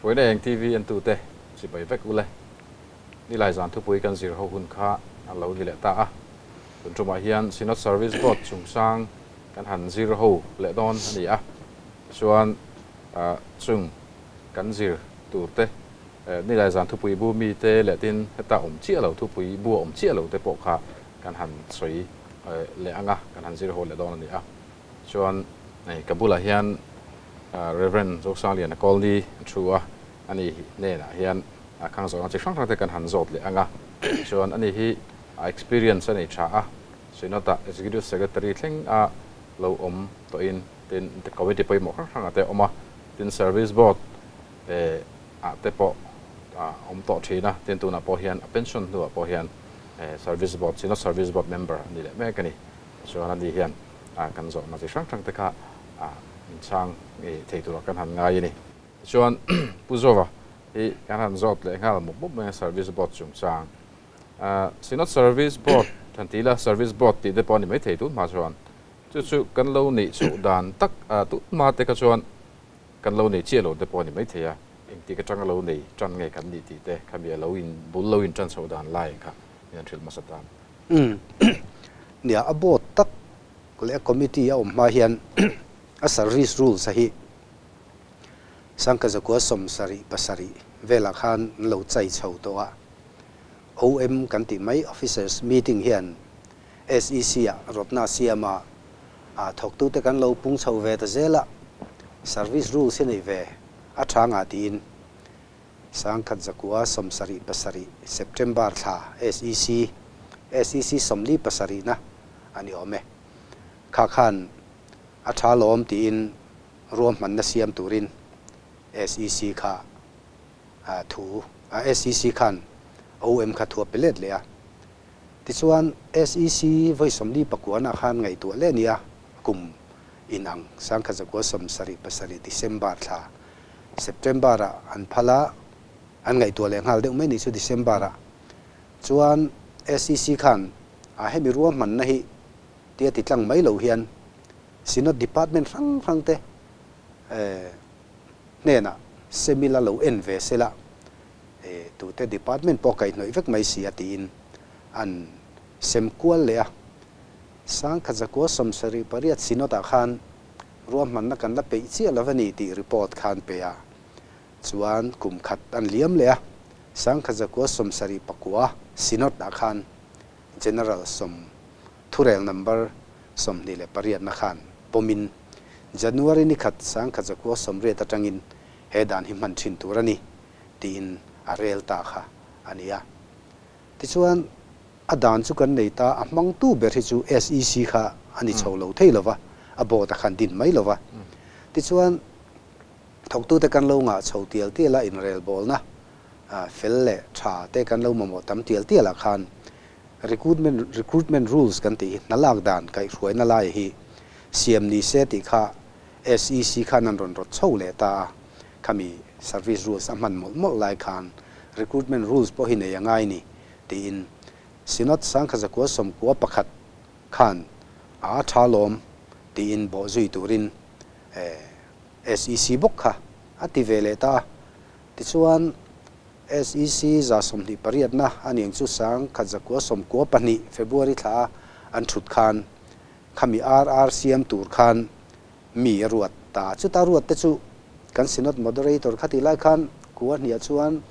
Buaina eng TV entute chibai vek ule. Nilai zan thupui kan zir ho hun kha a lo ni leh ta a. Tun tumah hian Synod Service Board chungchang kan han zir ho leh dawn a ni a. Chuan chung kan zir tur te nilai zan thupui bu mi te leh tin heta awm chiah lo thupui bu a awm chiah lo te pawh kha kan han sawi leh ang a, kan han zir ho leh dawn a ni a. Chuan hei ka bulah hian Rev. Zosangliana Kawlni a thu a, ani hnenah hian khang zawhna chi hrang hrang te kan han zawt leh ang a. Chuan ani hi a experience a nei tha a, Synod-ah Executive Secretary thleng a lo awm tawhin tin committee pawimawh hrang hrangah te a awm a, tin Service Board ah te pawh a awm tawh thin a, tin tunah pawh hian a pension hnuah pawh hian Service Board, Synod Service Board member a ni leh mek a ni. Chuan ani hian kan zawhna chi hrang hrang te kha min chhang thei turah kan han ngai a ni. Tichuan Pu Zova hi kan han zawt leh nghal mup mup mai a Service Board chungchang. Synod Service Board han ti ila Service Board tih te pawh a ni maithei tun hma chuan chu chu kan lo neih chhoh dan tak tun hma te kha chuan kan lo nei chiah lo te pawh a ni maithei a, engtik atanga lo nei tan nge kan nih tih te khami a lo in bul lo in tan chhoh dan lai kha min han hrilh hmasa tan. Umm. Nia, a board tak leh a committee a awm hma hian a service rules a hi Sangkazakua 77 velah khan an lo chai chho tawh a. OM kan tih mai officers meeting hian SEC ah rawtna a siam a, a thawktute kan lo pung chho ve ta zel a, service rules hi nei ve a tha ngah tiin 1977 September thla SEC, SEC 47 na a ni awm e. Kha khan a tha lawm tiin ruahmanna siam turin SEC kha thu SEC khan OM kha thu a pe let leh a. Tichuan SEC vawi 49 ah khan ngaihtuah leh a ni a, kum inang 1977 December thla September ah an phal a, an ngaihtuah leh nghal deuh mai ni chu December ah chuan SEC khan a hemi ruahmanna hi tia ti tlang mai lo hian Synod Department hrang hrang te hnenah semila lo en ve sela tute department pawh kaihhnawih vek mai si a tiin an sem kual leh a. 1978 Synod ah khan ruahmanna kan la peih chiah lo a ni tih report khan pe a, chuan kum khat an liam leh a, 1979 Synod ah khan General sawm thurel number 28 na khan pawmin January ni khat 1980 atangin he dan hi hman thin tur a ni tiin a rel ta kha a ni a. Tichuan a dan chu kan nei ta, a hmangtu ber hi chu SEC kha a ni chho lo thei lo va, a board a khan din mai lo va. Tichuan thawktute kan lo ngah chho tial tial a, inrelbawlna fel leh tha te kan lo mamawh tam tial tial ah khan recruitment recruitment rules kan tih hi hna lak dan kaihhruaina lai hi siam ni se tih kha SEC khan an rawn rawt chho leh ta a, khami service rules a hman mawlh mawlh lai khan recruitment rules pawh hi nei a ngai ni tiin Synod 1991 khan a tha lawm tiin bawh zui turin SEC bawk kha a ti ve leh ta a. Tichuan SEC 128 na a niang chu 1992 February thla a an thut khan khami RR siam tur khan mi a ruat ta. Chuta ruat te chu kan Synod Moderator kha tih lai khan kua hniah chuan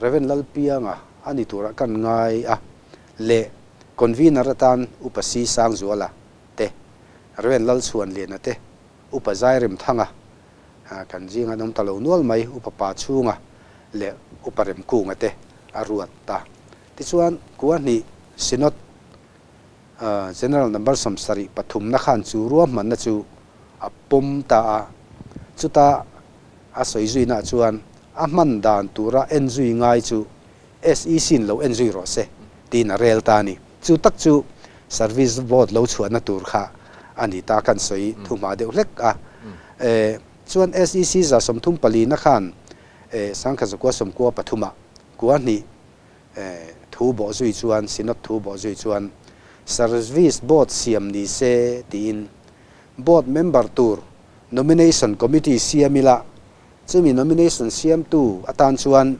Rev. Lalpianga a ni turah kan ngai a leh Convener atan Upa Si Sangzuala te, Rev. Lalchhuanliana te, Upa Zairemthanga kan zinga an awm ta lo nual mai, Upa Pa Chhunga leh Upa Remkunga te a ruat ta. Tichuan kua hnih Synod General number 73 na khan chu ruahmanna chu a pawm ta a, chuta a sawi zuina chuan a hman dan tura en zui ngai chu SEC in lo en zui rawh se tiin a rel ta a ni. Chu tak chu Service Board lo chhuahna tur kha a ni ta kan sawi thuhma deuh hlek a. Chuan SEC 34 na khan 1993 ah kua hnih Thu bawh zui chuan, Synod thu bawh zui chuan Service Board siam ni se tiin Board member tur Nomination Committee siam ila Chumi nomination siamtu atan chuan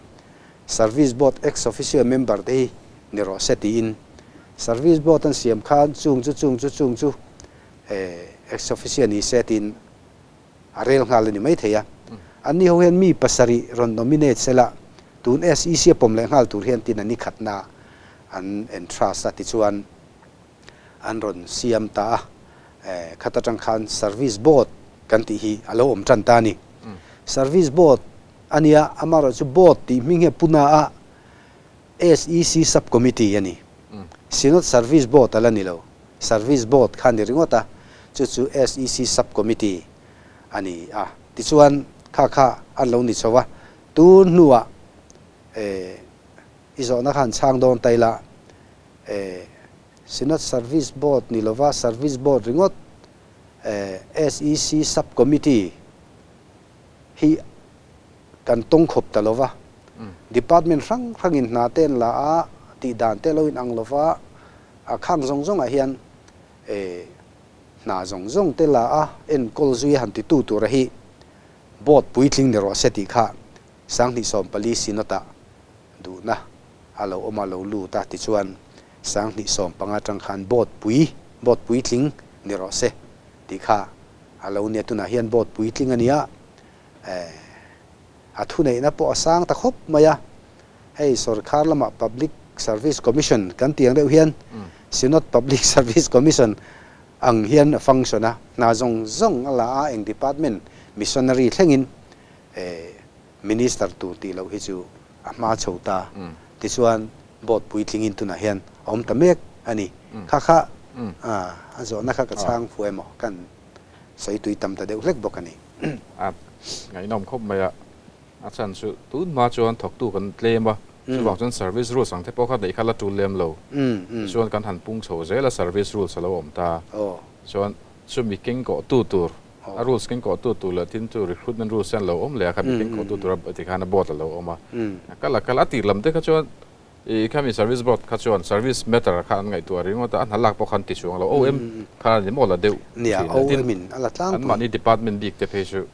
Service Board ex officio member te hi ni rawh se tiin Service Board an siam khan chung chu chung chu chung chu ex officio ni se tiin a rel nghal a ni mai thei a. Anni ho hian mi pasarih rawn nominate sela tun SEC a pawm leh nghal tur hian tin a ni khatna an entrust a tichuan an rawn siam ta a. Khat atang khan Service Board kan tih hi a lo awm tan ta a ni. Service Board a nia, amaherawhchu Board tih hming hi a pu na a, SEC Sub Committee a ni. Synod Service Board a la ni lo. Service Board kha a ni ringawt a, chu chu SEC Sub Committee a ni a. Tichuan kha kha an lo ni chho a, tun hnuah i zawhna kha an chhang dawn ta ila, Synod Service Board ni lova Service Board ringawt SEC Sub Committee hi kan tawng khawp ta lova, Department hrang hrangin hna te an la a, tih dan te lo inang lova, a khang zawng zawngah hian hna zawng zawng te la a, enkawl zui a han titu tura hi Board puitling ni rawh se tih kha 2014 Synod-ah duhna a lo awm a, lo lut a, tichuan 2015 atang khan Board pui, Board puitling ni rawh se tih kha a lo nia, tunah hian Board puitling a nia, a thuneihna pawh a sang ta khawp mai a, hei sorkar lamah Public Service Commission kan tih ang deuh hian Synod Public Service Commission ang hian a function a, hna zawng zawng a la a, eng department missionary thlengin Minister tur tih loh hi chu a hma chho ta, tichuan Board puitlingin tunah hian a awm ta mek a ni. Kha kha a zawhna kha ka chhang fu emaw kan sawi tui tam ta deuh hlek bawk a ni. A ngaihnawm khawp mai a, a chhan chu tun hma chuan thawktu kan tlem a, chuvang chuan service rules ang te pawh kha neih kha la tul lem lo. Tichuan kan han pung chho zel a, service rules a lo awm ta. Chuan chumi keng kawhtu tur, a rules keng kawhtu tur leh tin chu recruitment rules hian lo awm leh a, khami keng kawhtu tura tikhan a board a lo awm a. A kal a kal a tir lam te kha chuan i khami service board kha chuan service matter kha an ngaihtuah ringawt a, a hna lak pawh kha an ti chuang lo. OM kha a ni maw la deuh thin a, tin anmahni department bik te phei chu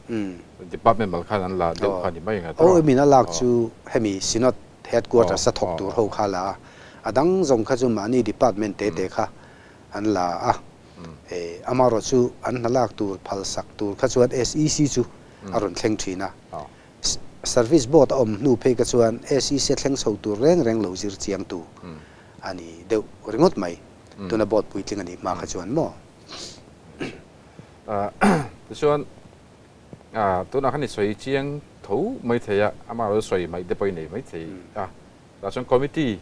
department mal khan an la deuh kha a ni mai ang a. OM in a lak chu hemi Synod headquarters a thawk tur ho kha a la a, a dang zawng kha chu mahni department te te kha an la a, amaherawh chu an hna lak tur phal sak tur kha chuan SEC chu a rawn thleng thin a. Service Board a awm hnu phei kha chuan SEC a thleng chho tur reng reng lo zir chiang tu a ni deuh ringawt mai. Tuna Board puitling a nih hma kha chuan maw? Tichuan, tunah khan i sawi chiang tho mai thei a, amaherawh chu sawi mai te pawh i nei mai thei a. Tah chuan Committee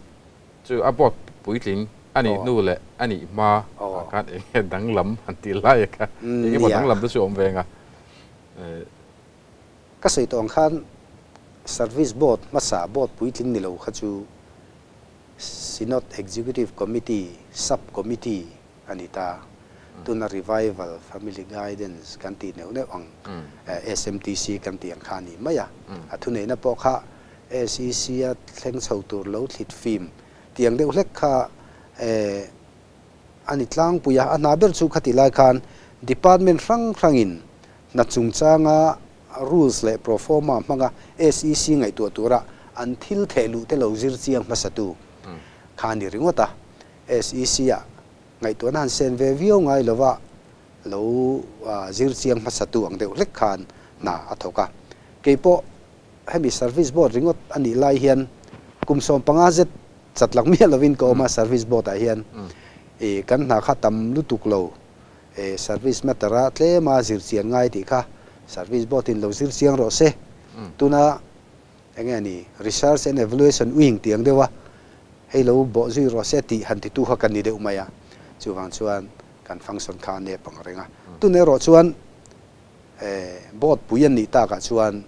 chu a board puitling a nih hnu leh a nih hma ah khan eng nge danglam han tih lai kha eng emaw danglam te chu a awm ve ang a. Ka sawi tawh ang khan Service Board hmasa board puitling ni lo kha chu Synod Executive Committee Sub Committee a ni ta. Tuna Revival Family Guidance kan tih neuh neuh ang SMTC kan tih ang kha a ni mai a. A thuneihna pawh kha SEC a thleng chho tur lo thlit fim tiang deuh hlek kha a ni tlangpui a. A hna ber chu khatih lai khan Department hrang hrangin hna chungchanga rules leh proforma hmanga SEC ngaihtuah tura an thil theh luh te lo zir chiang hmasatu kha a ni ringawt a. SEC ah ngaihtuahna han sen ve viau ngai lova lo zir chiang hmasatu ang deuh hlek khan hna a thawk a. Keipawh hemi Service Board ringawt a nih lai hian kum 15 zet chat lak miah lovin ka awm a, Service Board ah hian i kan hna kha tam lutuk lo, Service matter a tlema zir chian ngai tih kha Service Board in lo zir chiang rawh se. Tuna eng nge ni Research and Evaluation Wing tih ang deuh a, hei lo bawh zui rawh se tih han titu kha kan ni deuh mai a, chuvang chuan kan function kha a nep ang reng a. Tun erawh chuan Board pui an nih takah chuan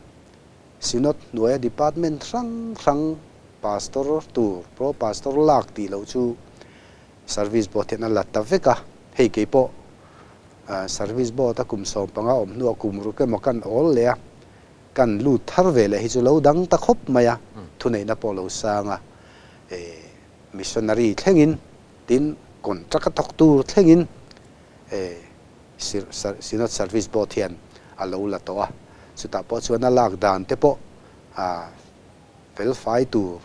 Synod hnuaia department hrang hrang Pastor tur, Pro Pastor lak tih loh chu Service Board hian a la ta vek a, hei kei pawh Service Board a kum 15 awm hnuah kum ruk emaw kan awl leh a, kan lut thar ve leh hi chu lo dang ta khawp mai a, thuneihna pawh lo sang a, missionary thlengin tin contract a thawk tur thlengin Synod Service Board hian a lo la tawh a. Chutah pawh chuan a lak dan te pawh a fel fai tur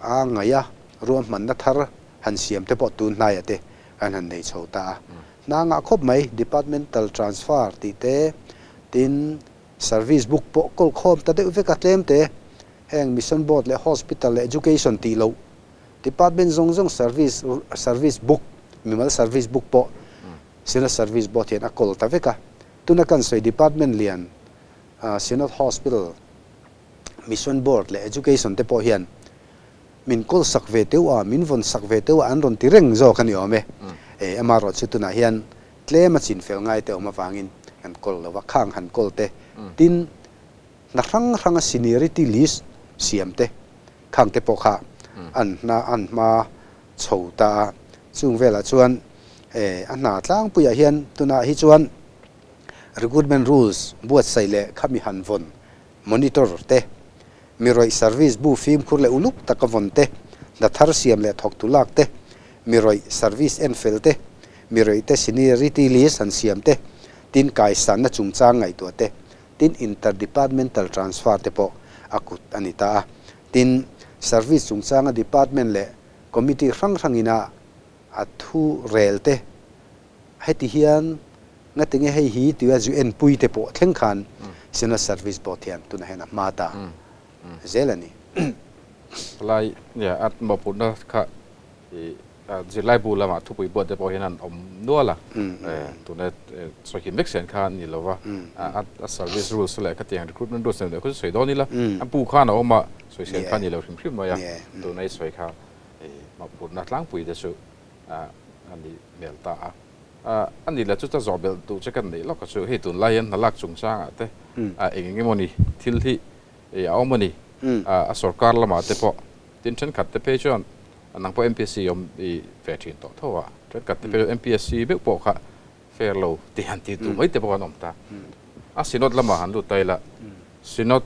a ngaih a, ruahmanna thar han siam te pawh tun hnaiah te kan han nei chho ta a. Hna ngah khawp mai, departmental transfer tih te, tin service book pawh kawl khawm ta deuh vek a tlem te, heng mission board leh hospital leh education tih loh department zawng zawng service service book, mimal service book pawh Synod Service Board hian a kawl ta vek a. Tuna kan sawi department lian Synod Hospital, Mission Board leh Education te pawh hian min kawl sak ve teuh a, min vawn sak ve teuh a, an rawn ti reng zawk a ni awm e. Amaherawh chu tunah hian tlem a chin fel ngai te awm avangin kan kawl lo va, khang han kawl te, tin hna hrang hranga seniority list siam te, khang te pawh kha an hna an hma chho ta a. Chung velah chuan a hna tlangpuiah hian tunah hi chuan recruitment rules buatsaih leh khami han vawn, monitor, te, mi rawih service bu fimkhur leh uluk taka vawn te, hna thar siam leh thawktu lak te, mi rawih service en fel te, mi rawih te seniority list han siam te, tin kaisanna chungchang ngaihtuah te, tin interdepartmental transfer te pawh a kut a ni ta a. Tin, service chungchanga department leh committee hrang hrangin a a thu rel te heti hian ngatinge hei hi tia zu enpui te pawh thleng khan Synod Service Board hian tunah hian a hma ta zel a ni. Palai nia a mawhphurhna kha i zirlai bu lamah thupui buat te pawh hian an awm nual a, tuna sawi him vek sen kha a ni lo va, a service rules leh khatiang recruitment rules nen kha chu sawi dawn ila, a bu khan a awm a, sawi sen kha a ni lo hrim hrim mai a, tuna i sawi kha mawhphurhna tlangpui te chu a ni hmel ta a. A ni la chu ta zawh belh duh che kan neih lawk a chu hei tunlai hian hna lak chungchangah te eng eng emawni thil hi a awm a ni, a sorkar lamah te pawh tin thenkhat te phei chuan nang pawh MPSC awm i ve thin tawh tho a, thenkhat te phei chuan MPSC meuh pawh kha fair lo ti han ti duh mai te pawh an awm ta. A Synod lamah han lut ta ila, Synod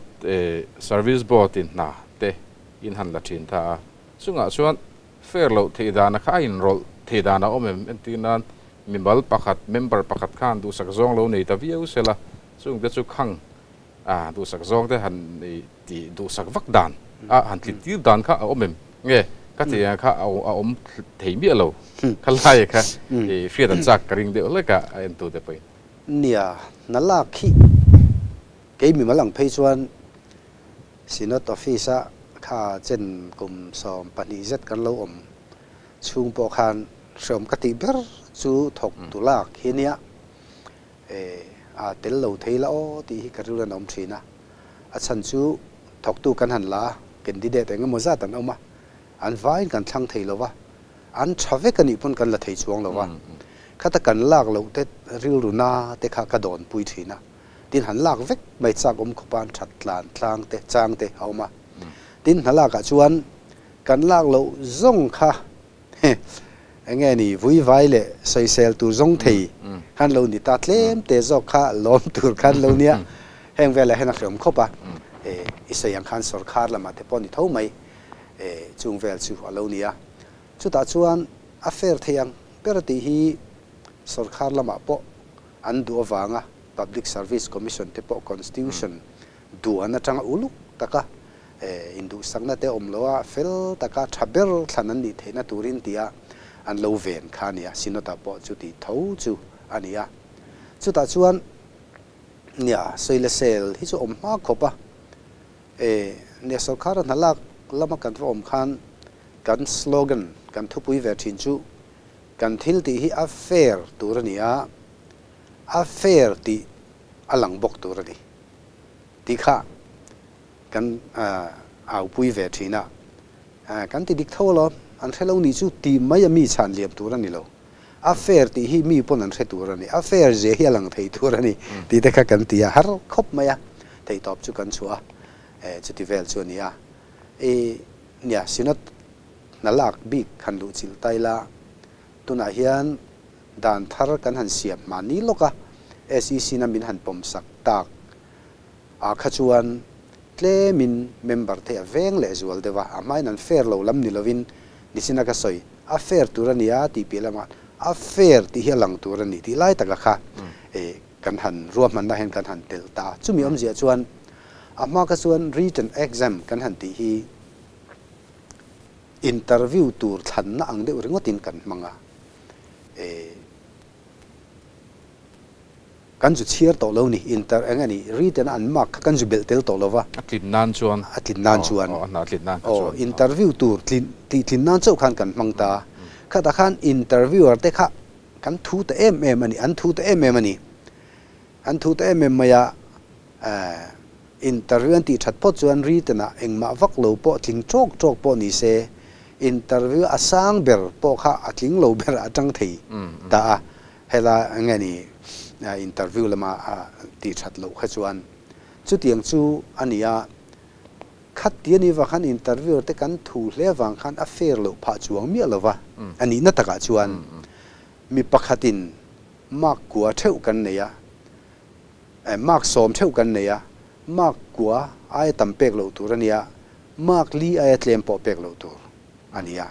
Service Board in hna te in han la thin ta a, chungah chuan fair loh theih dana kha a inrawlh theih dan a awm em? Entir nan mimal pakhat, member pakhat khan duhsak zawng lo nei ta viau sela, chungte chu khang a duhsak zawng te han ti duhsak vak dan a han tlit tir dan kha a awm em? Nge ka tih ang kha a awm thei miah lo kha lai kha i hriat an chak ka ring deuh hlek a a entu te pawhin. Nia, hna lak hi kei mimal ang phei chuan Synod Office a kha chen kum 12 zet kan lo awm chhung pawh khan hreawm ka tih ber chu thawk tu lak hi nia. A tel lo thei la aw tih hi ka rilru an awm thin a, a chhan chu thawktu kan han la a, candidate eng emaw zat an awm a, an vaiin kan thlang thei lo va, an tha vek a nih pawn kan la thei chuang lo va, khata kan lak loh te rilru na te kha ka dawn pui thin a, tin han lak vek mai chak awm khawpa an that tlan tlang te chang te a awm a, tin hna lakah chuan kan lak loh zawng kha Enge ni vui vai leh sawisel tur zawng thei khan lo ni ta tlem te zawk kha lawm tur khan lo nia. Heng velah hian a hreawm khawp a, i sawi ang khan sawrkhar lamah te pawh ni tho mai chung vel chu a lo ni a. Chutah chuan a fair thei ang ber tih hi sawrkhar lamah pawh an duh avanga Public Service Commission te pawh Constitution duan atanga uluk taka Induhsakna te awm lo a, fel taka tha ber thlan an nih theihna turin tia an lo ven kha a ni a, Synod-ah pawh chuti tho chu a ni a. Chutah chuan nia sawi le sel hi chu awm hma khawp a, nia sorkara hna lak lama kan va awm khan kan slogan, kan thupui ve thin chu kan thil tih hi a fair tur a ni a, a fair tih a lang bawk tur a ni tih kha Kan aupui ve thin a, kan ti dik tho alawm, an hre lo nih chu ti mai a mi chhan liam tur a ni lo. A fair tih hi mi pawn an hre tur a ni, a fair zia hi a lang thei tur a ni tih te kha kan ti a, har khawp mai a, theihtawp chu kan chhuah a, chuti vel chu a ni a. I nia, Synod hna lak bik han luh chilh ta ila, tunah hian dan thar kan han siam mahni lawk a, SEC na min han pawm sak tak Ah kha chuan tlemin member te a veng leh zual deuh a, a hmain an fair lo lam ni lovin nichin a ka sawi, a fair tur a nia tih piah lamah a fair tih hi a lang tur a ni tih lai taka kha eh Kan han ruahmanna hian kan han telh ta. Chumi awmzia chuan a hma kha chuan written exam kan han tih hi interview tur thlanna ang deuh ringawtin kan hmang a. E kan zu chhiar tawh lo ni, inter eng a ni, written a an mark kha kan zu belh tel tawh lo va. A tlin nan chuan. A tlin nan chuan. Aw, a hna tlin nan kha chuan. Aw, interview tur tlin tih tlin nan chauh khan kan hmang ta. Khatah khan interviewer te kha Kan thu ta em em a ni, an thu ta em em a ni. An thu ta em em mai a, interview an tih that phawt chuan written-ah engmah vak lo pawh tling tawk tawk pawh ni se, interview a sang ber pawh kha a tling lo ber a tang thei ta a. Hela nge ni interview lama a tih that loh kha chuan chutiang chu a ni a. Khat ti a nih vang khan interviewer te kan thu hle vang khan a fair loh phah chuang miah lo va, a nihna takah chuan mi pakhatin mark kua theuh kan nei a, mark sawm theuh kan nei a, mark kua aia tam pek loh tur a nia, mark li aia tlem pawh pek loh tur a nia.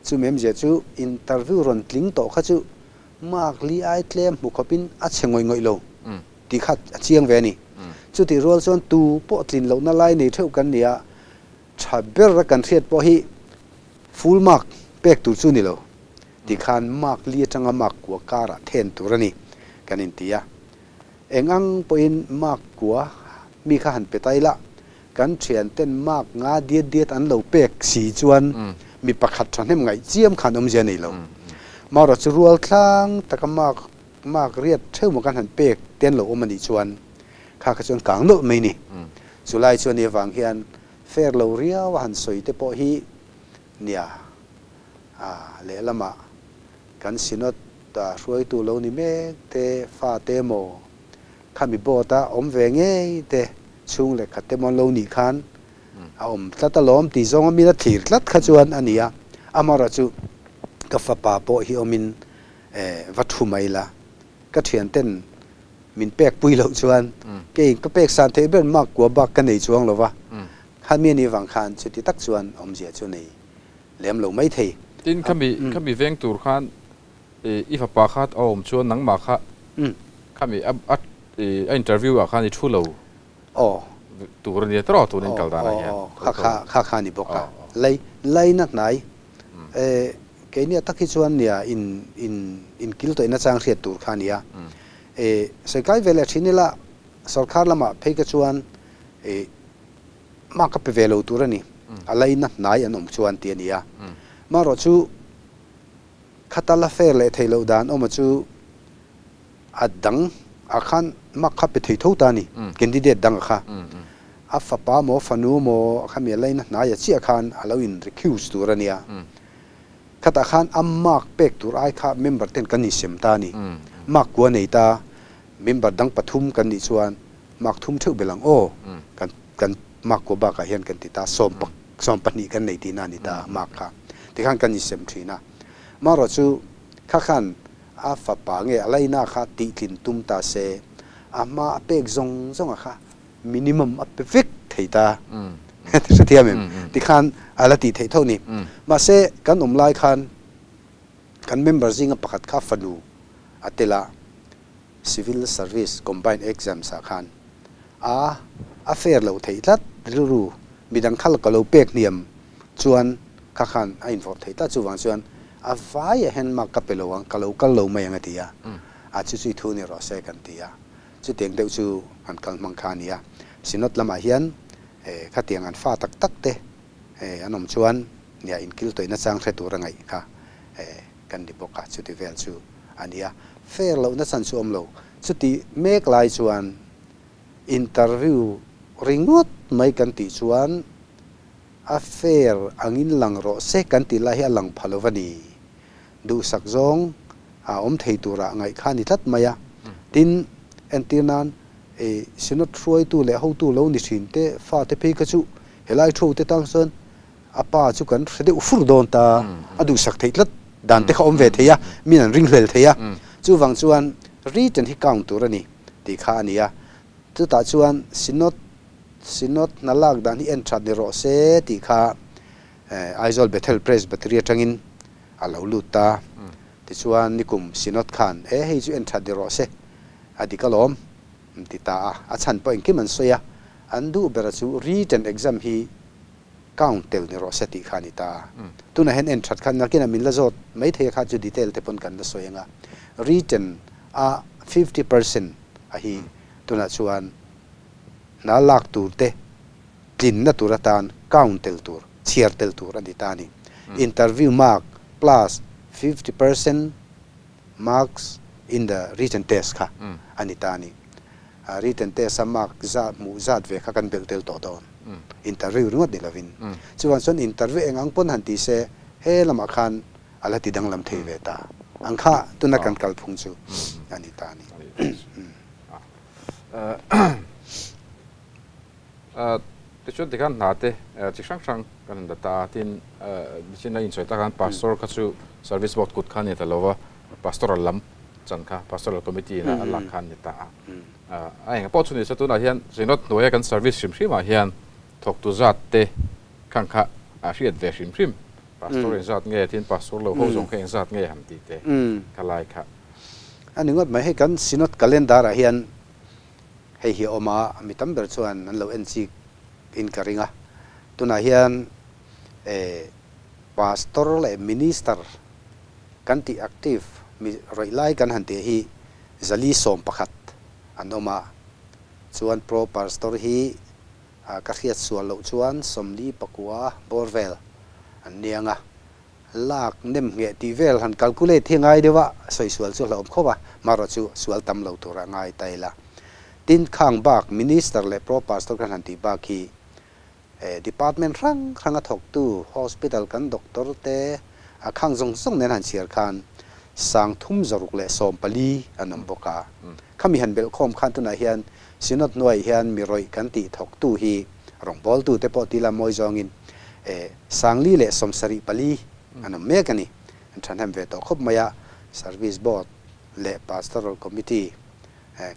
Chumi awmzia chu interview rawn tling tawh kha chu mark li aia tlem hmu khawpin a chhe ngawih ngawih lo. Tih kha a chiang ve a ni. Chutih rual chuan tu pawh tlin lohna lai nei theuh kan ni a, tha ber a kan hriat pawh hi full mark pek tur chu ni lo. Tih khan mark li atanga mark kua karah then tur a ni kan inti a. Eng ang pawhin mark kua mi kha han pe ta ila, kan thian ten mark nga diat diat an lo pek si chuan mi pakhat thahnem ngaih chiam khan awmzia nei lo. Marawh chu rual tlang taka mark Mark riat theuh maw kan han pek te an lo awm a nih chuan kha kha chuan kang nawlh mai ni. Chu lai chuan i avang hian fair lo riau a han sawi te pawh hi nia a lehlamah kan Synod hruaitu lo ni mek te fa te maw khami board a awm ve ngei te chhung leh khat te maw an lo nih khan a awm tlat alawm tih zawnga min a thlir tlat kha chuan a ni a. Amaherawhchu ka fapa pawh hi awmin Eh, va thu mai la. Ka thianten min pek pui loh chuan kei ka pek san theih ber mark kua bak ka nei chuang lo va. Khami a nih vang khan chuti tak chuan awmzia chu nei lem lo mai thei. Tin, khami khami veng tur khan i fapa kha a awm chuan nangmah kha khami a a a interview ah khan i thu lo tur a nia tawh tun in kal danah hian. Kha kha kha kha a ni bawk a. Lei laina hnai E, keini a tak hi chuan nia in in inkil tawh in achang hriat tur kha a nia. E, sawi kai ve leh thin ila sorkar lamah phei ka chuan e mark ka pe ve lo tur a ni. A laina hnai an awm chuan tih a ni a. Marawh chu khata la fair leh theih loh dan awma chu A dang ah khan mak kha pe thei tho ta a ni, candidate dang ah kha. A fapa maw fanu maw khami a laina hnai a chiah khan a lo in recuse tur a nia. Khatah khan a mark pek tur ai kha member ten kan insem ta a ni. Mark kua nei ta, member dang pathum kan nih chuan mark thum theuh belh ang aw, kan kan mark kua bakah hian kan ti ta, sawm 12 kan nei tihna a ni ta mark kha. Tikhan kan insem thin a. Marawhchu kha khan A fapa nge a laina kha tihtlin tum ta se, a hma a pek zawng zawng a kha minimum a pe vek thei ta. Hrethiam em? Tikhan a la tih theih tho ni. Mahse, kan awm lai khan kan member zinga pakhat kha fanu a tel a, Civil Service Combined Exams ah khan a a fair loh theih tlat rilru midang kha ka lo pek hniam chuan kha khan a invawrh theih tlat chuvang chuan a vai ah hian mark ka pe lo ang ka lo kal lo mai ang a ti a a chu chu i thu ni rawh se kan ti a chutiang deuh chu an kal hmang kha a ni a Synod lamah hian khatiang an fa tak tak te an awm chuan nia inkil tawihna chang hre tur a ngaih kha kan ni bawk a chuti vel chu a ni a fair lohna chan chu awm lo chuti mek lai chuan Interview ringawt mai kan tih chuan a fair angin lang rawh se kan tih lai hi a lang pha lo va ni. Duhsak zawng a awm thei turah ngaih kha a ni tlat mai a. Tin, entir nan i Synod hruaitu leh hotu lo ni thin te fate phei kha chu helai thu te tang chuan a pa chu kan hre deuh fur dawn ta, a duhsak theih tlat dan te kha awm ve thei a, min an ringhlel thei a. Chuvang chuan written hi count tur a ni. Tih kha a ni a. Chutah chuan Synod, Synod hna lak dan hi en that ni rawh se tih kha Aizawl Bethel Presbytery atangin a lo lut ta. Tichuan nikum Synod khan e hei chu en that ni rawh se. A dik alawm, an ti ta a. A chhan pawh engkim an sawi a, an duh bera chu written exam hi count tel ni rawh se tih kha a ni ta a. Tunah hian en that khan nakinah min la zawt mai thei a kha chu detail te pawn kan la sawi ang a. Written a 50% a hi tunah chuan hna lak tur te tlinna tur atan count tel tur, chhiar tel tur a ni ta a ni. Interview mark plus 50% marks in the written test kha a ni ta a ni. Written test a mark zat hmuh zat ve kha kan belh tel tawh dawn. Interview ringawt ni lovin. Chuvang chuan interview eng ang pawn han ti se he lamah khan a la ti danglam thei ve ta ang kha tuna kan kalphung chu a ni ta a ni. Tichuan tikhan hna te chi hrang hrang kan han la ta a, tin nichin a insawi tak khan Pastor kha chu Service Board kut kha a ni ta lo va, Pastoral lam chan kha Pastoral Committee in a lak kha a ni ta a. A engah pawh chu ni se tunah hian Synod hnuaia kan service hrim hrimah hian thawktu zat te khang kha a hriat ve hrim hrim, Pastor engzat nge tin Pastor lo ho zawng kha engzat nge han tih te kha lai kha. A ni ngawt mai, hei kan Synod Calendar ah hian Hei hi a awm a, mi tam ber chuan an lo en chik in ka ring a. Tunah hian eh Pastor leh Minister kan tih active mi rawih lai kan han tih hi 411 an awm a. Chuan Pro Pastor hi ka hriat sual loh chuan 49 bawr vel an niang a. Lak nem ngheh tih vel han calculate hi ngai deuh a, sawi sual chu hlauhawm khawp a, marawh chu sual tam lo tura ngai ta ila. Tin, khang bak Minister leh Pro Pastor kan han tih bak hi Department hrang hranga thawktu, Hospital kan Doctor te a khang zawng zawng nen han chhiar khan 3614 an awm bawk a. Khami han belh khawm khan tunah hian Synod hnuaiah hian mi rawih kan tih thawktu hi rawngbawltu te pawh tila mawi zawngin 474 an awm mek a ni. An thahnem ve tawh khawp mai a, Service Board leh Pastoral Committee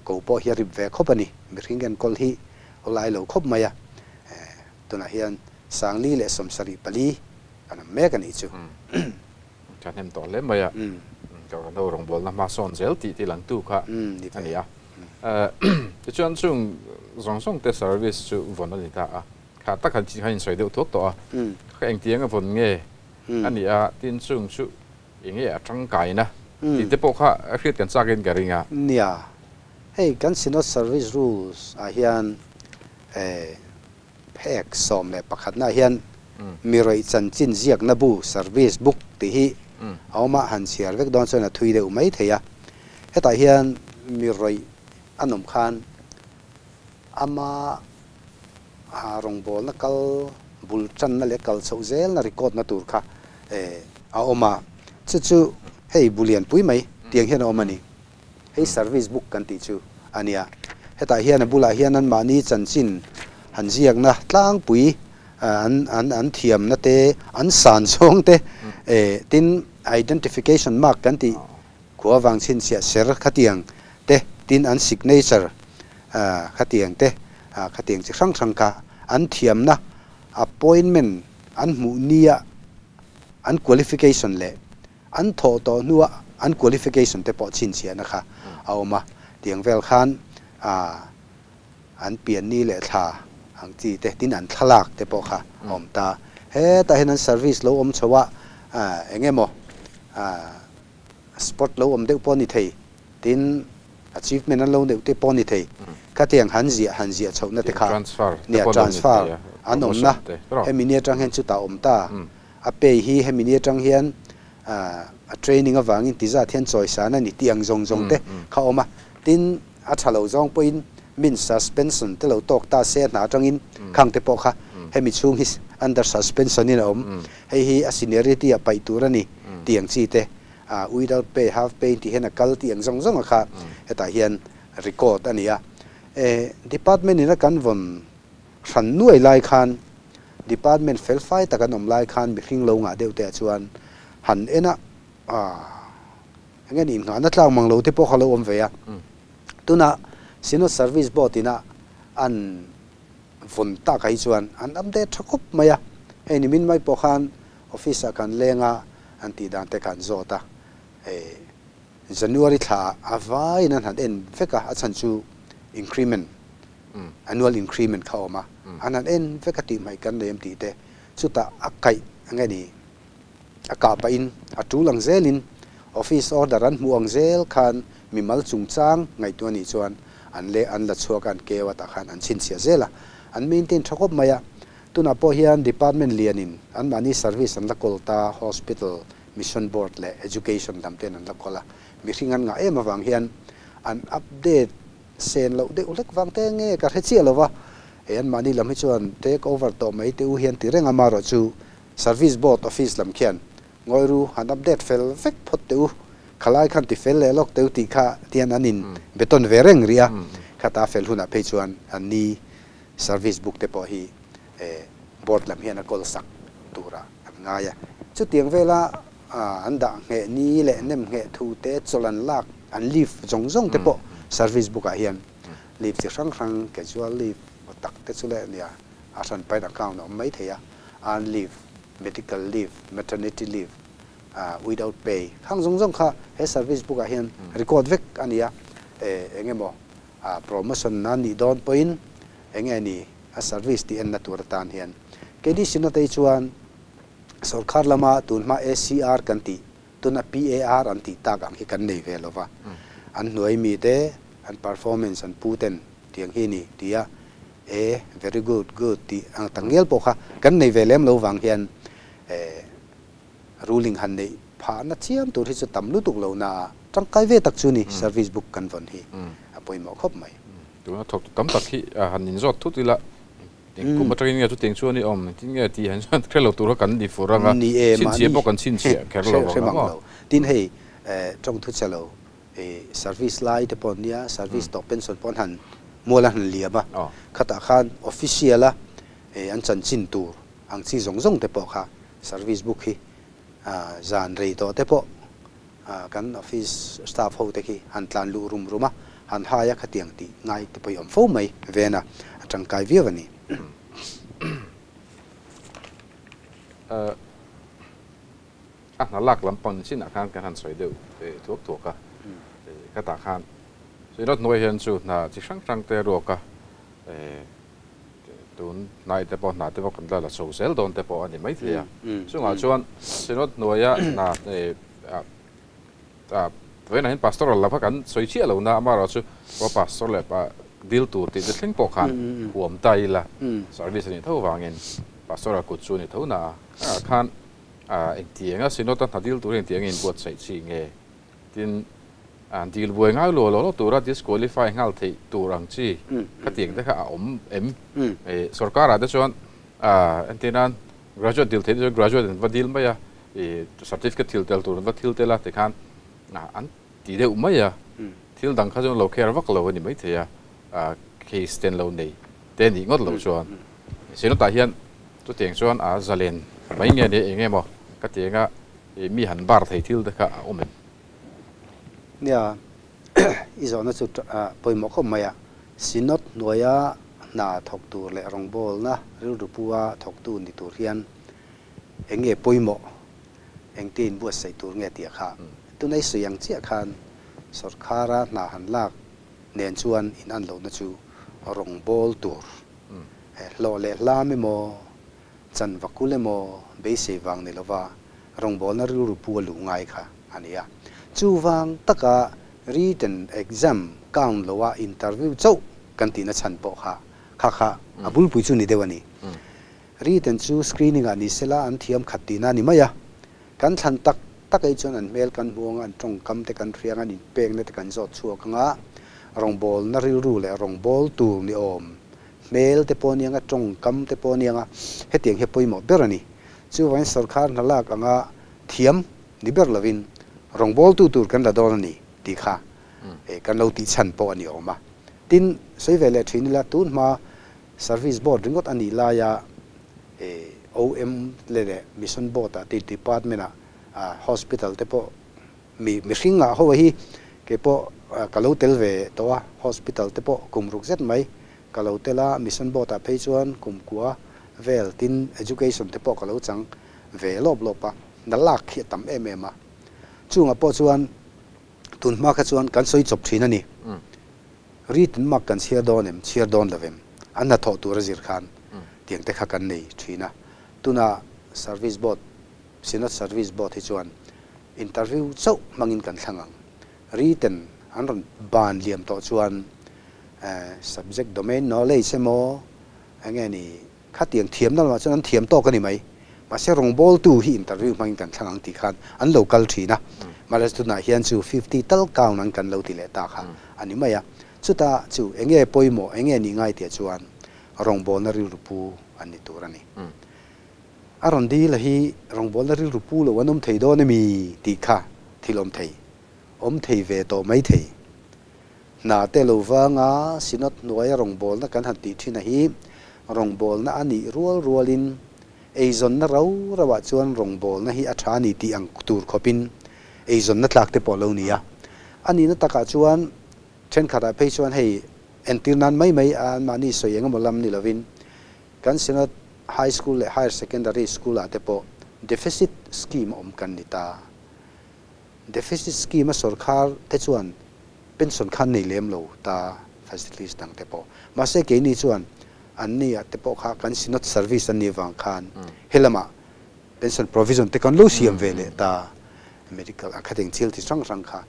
ko pawh hi a rip ve khawp a ni. Mihring enkawl hi awlai lo khawp mai a, tunah hian 474 an awm mek a nih chu. Thahnem tawh hle mai a, Kohhran ho rawngbawlna hma sawn zel tih tih langtu kha a ni a. Tichuan chung zawng zawng te service chu vawn a ni ta a, kha tak han han insawi deuh thuak tawh a, kha engtiang a vawn nge a ni a, tin chung chu enge a tangkaina tih te pawh kha a hriat kan chak in ka ring a. Nia, hei kan Synod Service Rules ah hian phek 11 na hian mi rawih chanchin ziakna bu, service book, tih hi a awm a, han chhiar vek dawn chuan a thui deuh mai thei a. Hetah hian mi rawih an awm khan ama rawngbawlna kal bul tanna leh kal chhoh zelna record na tur kha a awm a, chu chu hei bu lianpui mai tiang hian a awm a ni. Hei service book kan tih chu a nia. Hetah hian a bulah hian anmahni chanchin han ziakna tlangpui an an an thiamna te, an san zawng te, tin identification mark kan tih khua vang chhinchhiah ser khatiang te, tin an signature khatiang te, khatiang chi hrang hrang kha an thiamna appointment an hmuh nia an qualification leh An thawh tawh hnua an qualification te pawh chhinchhiahna kha a awm a, tiang vel khan an pianni leh thla ang chi te, tin an thlalak te pawh kha a awm ta. Hetah hian an service lo awm chho a, eng emaw spot lo awm deuh pawh a ni thei, tin achievement an lo neuh te pawh a ni thei. Khatiang han ziah han ziah chhohna te kha nia transfer an awmna hemi ni atang hian chutah a awm ta. A pay hi hemi ni atang hian a training avangin ti zat hian chawisan a ni tih ang zawng zawng te kha a awm a. Tin, a tha lo zawng pawhin min suspension te lo tawk ta se a hna atangin khang te pawh kha hemi chhung hi under suspension in a awm. Hei hi a seniority ah paih tur a ni tih ang chi te, without pay, half pay tih hian a kal tih ang zawng zawng a kha hetah hian record a ni a. Department in a kan vawn hran nuai lai khan Department fel fai tak an awm lai khan mihring lo ngah deuh te ah chuan han en a, aah eng nge ni innghahna tlak mang lo te pawh kha lo awm ve a. Tunah Synod Service Board ina an vawn tak ah hi chuan an update tha khawp mai a, hei nimin mai pawh khan office ah kan leng a, an tih dan te kha an zawt a, eh. January thla a vaiin an han en vek a, a chhan chu increment, annual increment kha a awm a, an han en vek a tih hmaih kan nei em tih te, chutah a kaih nge ni, a kah pahin a tul ang zelin office order an hmuh ang zel khan mimal chungchang ngaihtuah nih chuan an leh an la chhuak a, an keu a tah khan an chhinchhiah zel a, an maintain tha khawp mai a. Tunah pawh hian department lianin anmahni service an la kawl ta, hospital, mission board leh education lam ten an la kawl a, mihring an ngah em avang hian an update sen loh deuh hlek vang te nge ka hre chiah lo va, hei anmahni lam hi chuan take over tawh mai te u hian ti reng a, amaherawhchu service board office lam khian ngawi ru han update fel vek phawt teh u, khalai khan ti fel leh lawk teh u tih kha tian an in beton ve reng rih a, khata fel hunah phei chuan anni service book te pawh hi board lam hian a kawl sak turah an ngai a. Chutiang vela an dah ngheh ni leh nem ngheh thu te chawlh an lak an leave zawng zawng te pawh service book ah hian leave chi hrang hrang casual leave tak te chu leh nia a hran pain account a awm mai thei a, earn leave, medical leave, maternity leave, without pay khang zawng zawng kha he service book ah hian record vek a ni a, eng emaw promotion a nih dawn pawhin eng nge ni a service tih enna tur atan hian keini Synod-ei chuan sorkar lama tunhma ACR kan tih tuna PAR an tih tak ang hi kan nei ve lo va, an hnuai mite an performance an pu ten tiang hi ni tia e very good good tih ang tak ngial pawh kha kan nei ve lem lo vang hian ruling han neih phahna chiam tur hi chu tam lutuk lo na tangkai ve tak chu ni service book kan vawn hi a pawimawh khawp mai. Tuna thawk tu tam tak hi han inzawt thut ila eng kum atangin nge chutiang chuan i awm engtin nge tih han chuan hre lo tur kha kan ni fur anga chhinchhiah pawh kan chhinchhiah kher lo vang ang maw. Tin hei tawng thu che lo service lai te pawh nia service tawh pension pawh an han mual a han liam a khatah khan official a an chanchin tur ang chi zawng zawng te pawh kha service book hi zan rei tawh te pawh kan office staff ho te khi han tlan luh rum rum a, han hai a khatiang tih ngai te pawh i awm fo mai ven a, a tangkai viau a ni. A hna lak lampang chinah khan kan han sawi deuh thuak thuak a, khatah khan Synod hnuai hian chu hna chi hrang hrang te ruak a, Tun hnai te pawh hna te pawh kan la la chho zel dawn te pawh a ni maithei a. Chungah chuan Synod hnuaia hna vawiinah hian pastoral lova kan sawi chiah lo na amaherawhchu aw pastor leh pa dil tur tih te thleng pawh khan huam ta ila service a nih tho vangin pastoral kut chu a ni tho na a khan engtianga Synod-a hna dil tur hi engtianga inbuatsaih chi nge Tin, an dil buai ngai lo lo tura disqualify nghal theih tur ang chi khatiang te kha a awm em? Sorkar ah te chuan entir nan graduate dil theih te chuan graduate an va dil mai a, certificate thil tel tur an va thil tel a tikhan an ti deuh mai a, thil dang kha chuan lo care vak lo a ni maithei a, case te an lo nei te nih ngawt loh chuan Synod ah hian chutiang chuan a zalen mai nge nia eng emaw ka ti anga I mi han bar thei thil te kha a awm em? Nia, i zawhna chu pawimawh khawp mai a. Synod hnuaia hna thawk tur leh rawngbawlna rilru pua thawktu ni tur hian eng nge pawimawh, engte inbuatsaih tur nge tih kha tunai sawi ang chiah khan sawrkhara hna han lak nen chuan in an lohna chu rawngbâwl tur hlawh leh hlam emaw, Chan vakul emaw beisei vang ni lova rawngbawlna rilru pu a luh ngai kha a ni a. Chuvang taka written exam count loa interview chauh kan tihna chhan pawh kha kha kha a bulpui chu ni deuh a ni. Written chu screening ah ni sela an thiam khat tihna a ni mai a. Kan thlan tak tak ei chuan an hmel kan hmu anga an tawngkam te kan hria anga an inpekna te kan zawt chhuak anga rawngbawlna rilru leh rawngbâwl tur ni awm Hmel te pawh aniang a, tawngkam te pawh aniang a, hetiang hi a pawimawh ber a ni. Chuvangin sorkar hna lak anga thiam ni ber lovin rawngbawltu tur kan la dawn a ni tih kha kan lo tih chhan pawh a ni awm a. Tin, sawi ve leh thin ila, tun hma Service Board ringawt a nih laia OM leh Mission Board ah te Department ah Hospital te pawh Mi mihring ah ho hi kei pawh ka lo tel ve tawh a, hospital te pawh kum ruk zet mai ka lo tel a, mission board ah phei chuan kum kua vel tin education te pawh ka lo chang ve lawp lawp a, na lak hi a tam em em a. Chungah pawh chuan Tun hma kha chuan kan sawi chawp thin a ni. Written mark kan chhiar dawn em, chhiar dawn lo em? An hnathawh tur a zir khan tiang te kha kan nei thin a. Tuna Service Board, Synod Service Board hi chuan interview chauh hmangin kan thlang ang. Written an rawn ban liam tawh chuan subject domain knowledge emaw enge ni Khatiang thiamna lamah chuan an thiam tawk a ni mai. Mahse rawngbawltu hi interview hmangin kan thlang ang tih khan an lo kal thin a. Mahse tunah hian chu 50 tal count ang kan lo ti leh ta kha a ni mai a. Chuta chu enge pawimawh, enge nih ngai tih chuan rawngbawlna rilru pu an ni tur a ni. A rawn dil a hi rawngbawlna rilru pu lo an awm thei dawn emi tih kha thil awm thei, awm thei ve tawh mai thei. Hna te lo vanga Synod hnuaia rawngbawlna kan han tih thin a hi rawngbawlna a nih rual rualin eizawnna rau rauah chuan rawngbawlna hi a tha a ni tih ang tur khawpin eizawnna tlak te pawh a lo ni a. A nihna takah chuan thenkhatah phei chuan hei entir nan mai mai anmahni sawi engemaw lam ni lovin kan Synod High School leh Higher Secondary School ah te pawh deficit scheme a awm kan ni ta. Deficit scheme a sawrkhar te chuan pension kha an nei lem lo ta facilities dang te pawh. Mahse keini chuan an ni ah te pawh kha kan Synod service an nih vang khan helamah pension provision te kan lo siam ve leh ta medical a khating thil chi hrang hrang kha.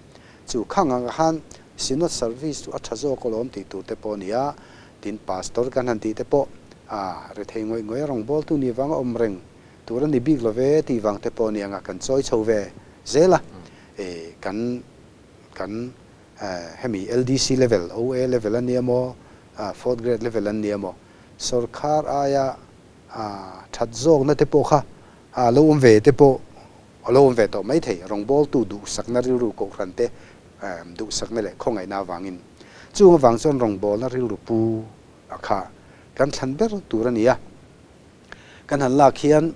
Chu khang ang khan Synod service chu a tha zawk alawm tih tur te pawh a ni a, tin pastor kan han tih te pawh a rethei ngawih ngawih a rawngbawltu nih vang a awm reng Tur a ni bik lo ve tih vang te pawh aniang a, kan chawi chho ve zel a, e kan kan hemi LDC level, OA level a nia maw, fourth grade level an nia maw, sawrkhar aia that zawkna te pawh kha a lo awm ve te pawh a lo awm ve tawh mai thei, rawngbawltu duhsakna rilru kohhran te duhsakna leh khawngaihna avangin. Chung avang chuan rawngbawlna rilru pu a kha kan thlan ber tur a ni a. Kan han lak hian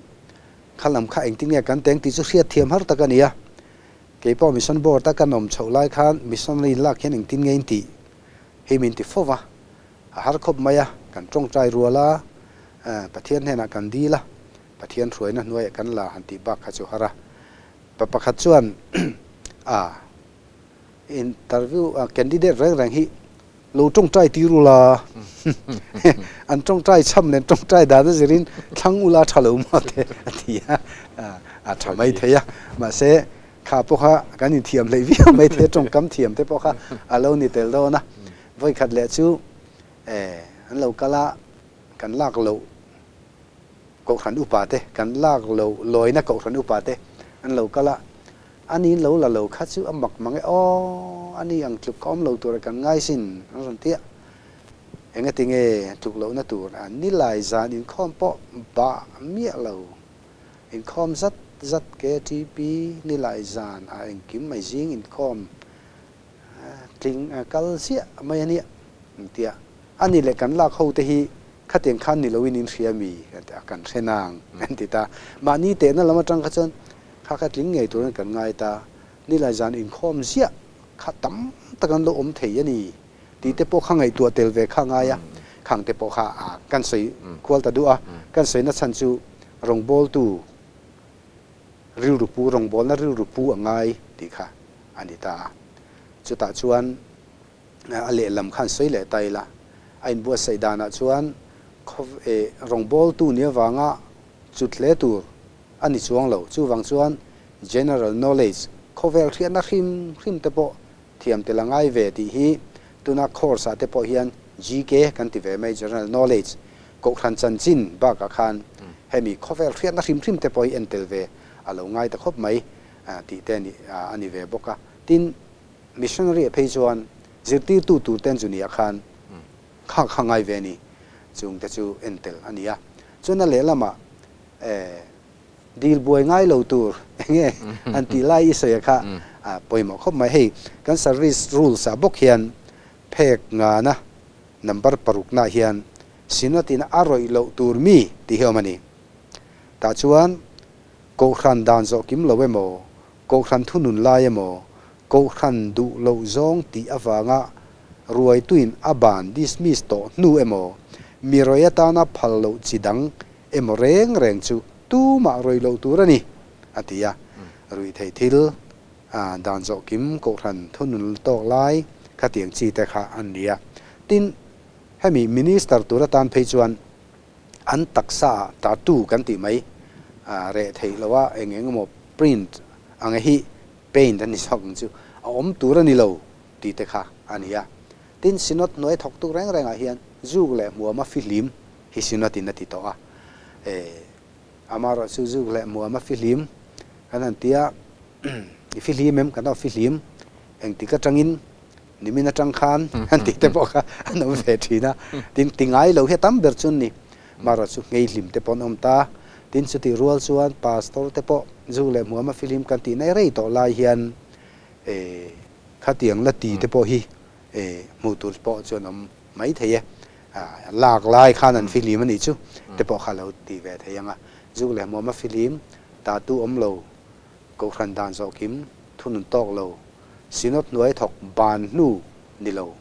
kha lam kha engtin nge kan teng tih chu hriat thiam har tak a ni a. Kei pawh mission board a kan awm chhoh lai khan missionary in lak hian engtin nge in tih hi min ti fo va, a har khawp mai a, kan tawngtai rual a, Pathian hnenah kan dil a, Pathian hruaina hnuaiah kan la han tih bak kha chu har a. Pa pakhat chuan a interview candidate reng reng hi Lo tawngtai tir ula, an tawngtai chham nen tawngtai dan a zirin thlang ula tha lo maw te a ti a, a tha mai thei a. Mahse, kha pawh kha kan inthiam hleih viau mai thei a, tawngkam thiam te pawh kha a lo ni tel dawn a. Vawikhat leh chu an lo kal a, kan lak loh Kohhran upa te, kan lak loh lawina Kohhran upa te an lo kal a, A ni lo la lo kha chu a mak mang e aw, a ni ang tluk ka awm lo tur a kan ngai sin an rawn ti a. Engati nge tluk lohna tur a ni lai zan inkhawm pawh bah miah lo. Inkhawm zat zat KTP ni lai zan a engkim mai zing inkhawm tling kal ziah mai a nia an ti a. A ni leh kan lak ho te hi khatiang khan ni loin in hria mi kan ti a, kan hre nang an ti ta. Mahni tehna lam atang kha chuan kha kha tling ngei turin kan ngai ta. Nilai zan inkhawm ziah kha tam tak an lo awm thei a ni tih te pawh kha ngaihtuah tel ve kha ngai a, khang te pawh kha kan sawi kual ta duh a. Kan sawi na chhan chu rawngbawltu rilru pu, rawngbawlna rilru pu a ngai tih kha a ni ta a. Chutah chuan a lehlam khan sawi leh ta ila, a inbuatsaih danah chuan khaw eh rawngbawltu ni avanga chut hle tur a ni chuang lo. Chuvang chuan general knowledge, khawvel hriatna hrim hrim te pawh thiam tel a ngai ve tih hi tuna course ah te pawh hian GK kan ti ve mai, general knowledge, kohhran chanchin bakah khan hemi khawvel hriatna hrim hrim te pawh hi en tel ve a lo ngai ta khawp mai tih te a ni ve bawk a. Tin, Missionary a phei chuan zirtirtu tur ten chu nia khan kha kha ngai ve ni chung te chu en tel a ni a. Chuan a lehlamah eh dil buai ngai lo tur enge an tih lai i sawi a kha a pawimawh khawp mai. Hei kan service rules ah bawk hian phek ngana number parukna hian Synod in a rawih loh tur mi tih hi awm a ni. Tah chuan Kohhran dan zawh kim lo emaw Kohhran thunun lai emaw, Kohhran duh loh zawng tih avanga ruaituin a ban dismiss tawh hnu emaw, mi rawi atana phal loh chi dang emaw reng reng chu tumah rawi loh tur a ni, a ti a. Ruihtheih thil Dan zawh kim kohhran thunun tawk lai khatiang chi te kha an ni a. Tin, hemi Minister tur atan phei chuan an taksa ah tattoo kan tih mai reh theih loh a eng eng emaw print ang hi paint a ni zawk ang chu a awm tur a ni lo tih te kha a ni a. Tin, Synod hnuai thawktu reng rengah hian zuk leh hmuama fihlim hi Synod in a ti tawh a. Amaherawh chu zuk leh hmuama fihlim kan han ti a, i fihlim em? Kan lo fihlim engtik atangin nimin atang khan han tih te pawh kha an awm ve thin a. Tin, ti ngai lo hi a tam ber chu an ni. Amaherawh chu ngei hlim te pawh an awm ta. Tin, chutih rual chuan pastor te pawh zuk leh hmuama fihlim kan tih nai rei tawh lai hian khatiang la ti te pawh hi hmuh tur pawh chuan awm mai thei e. Lak lai khan an fihlim a nih chu te pawh kha lo ti ve thei ang a. Zuk leh hmuam a fihlim, tatu awm lo, kohhran dan zawh kim, thunun tawk lo, synod hnuai thawk ban hnu ni lo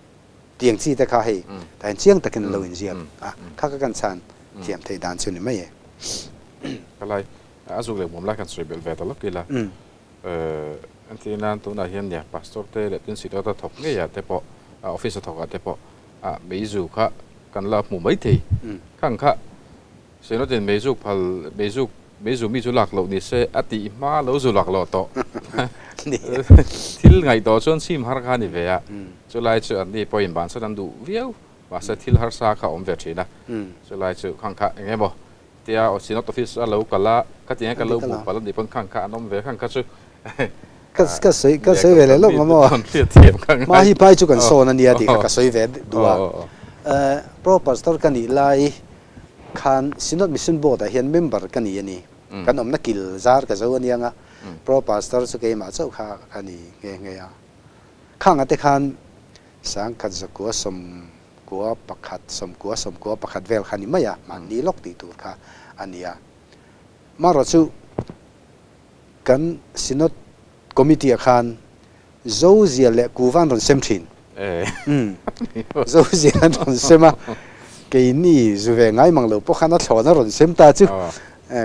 tiang chi te kha hei tah hian chiang takin an lo inziak a, kha kha kan chhan thiam theih dan chu ni mai e. Ka lai a zuk leh hmuam lai kan sawi belh ve ta lawk ila. Engtin nan tunah hian nia pastor te leh tin synod a thawk ngei ah te pawh office a thawk ah te pawh meizu kha kan la hmu mai thei. Khang kha synod in meizuk phal meizuk meizu mi chu lak loh ni se a tih hma lo zu lak loh tawh. Thil ngaih tawh chuan chhim har kha a ni ve a, chulai chu anni pawhin bansan an duh viau mahse thil harsa kha a awm ve thin a, chulai chu khang kha eng emaw Tia Synod Office a lo kal a, ka ti ang ka lo hmuh palh a nih pawn khang kha an awm ve khang kha chu Ka ka sawi ka sawi ve leh lawk ang maw? Hma hi phai chu kan sawn a nia tih kha ka sawi ve duh a. Pro Pastor ka nih lai khan Synod Mission Board ah hian member ka ni a ni. Kan awmna kil zar ka zo a nia nga Pro Pastor chu keimah chauh kha ka ni nghe nghe a. Khang ate khan sangkhat zakua sawm kua pakhat, sawmkua, sawmkua pakhat vel kha a ni mai a, mahni lawk tih tur kha a ni a. Marawh chu kan Synod Committee ah khan Zozia leh Kuva an rawn sem thin. Umm, Zozia an rawn sem a, keini zu ve ngai mang lo pawh khan a thlawn a rawn sem ta chu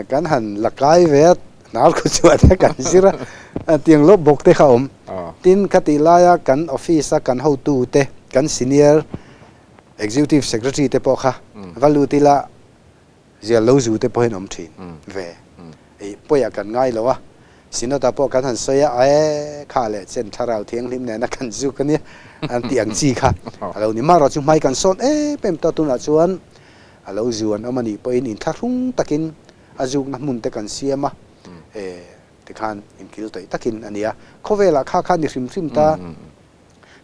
kan han la kai ve a, hnar khu chuan a kan zir a, tiang lawk bawk te kha a awm. Tin, khatih laia kan office a kan hotu te, kan senior executive secretary te pawh kha va lut ila zial lo zu te pawhin awm thin ve. Ih, pawiah kan ngai lo a, Synod ah pawh kan han sawi a, ae kha leh chen thlarau thianghlim nena kan zuk a nia an tih ang chi kha a lo ni. Marawh chu hmai kan sawn em em ta tunah chuan a lo zu an awm a nih pawhin inthlahrung takin a zukna hmun te kan siam a, e tikhan inkil tawih takin a ni a. Khawvelah kha kha ni hrim hrim ta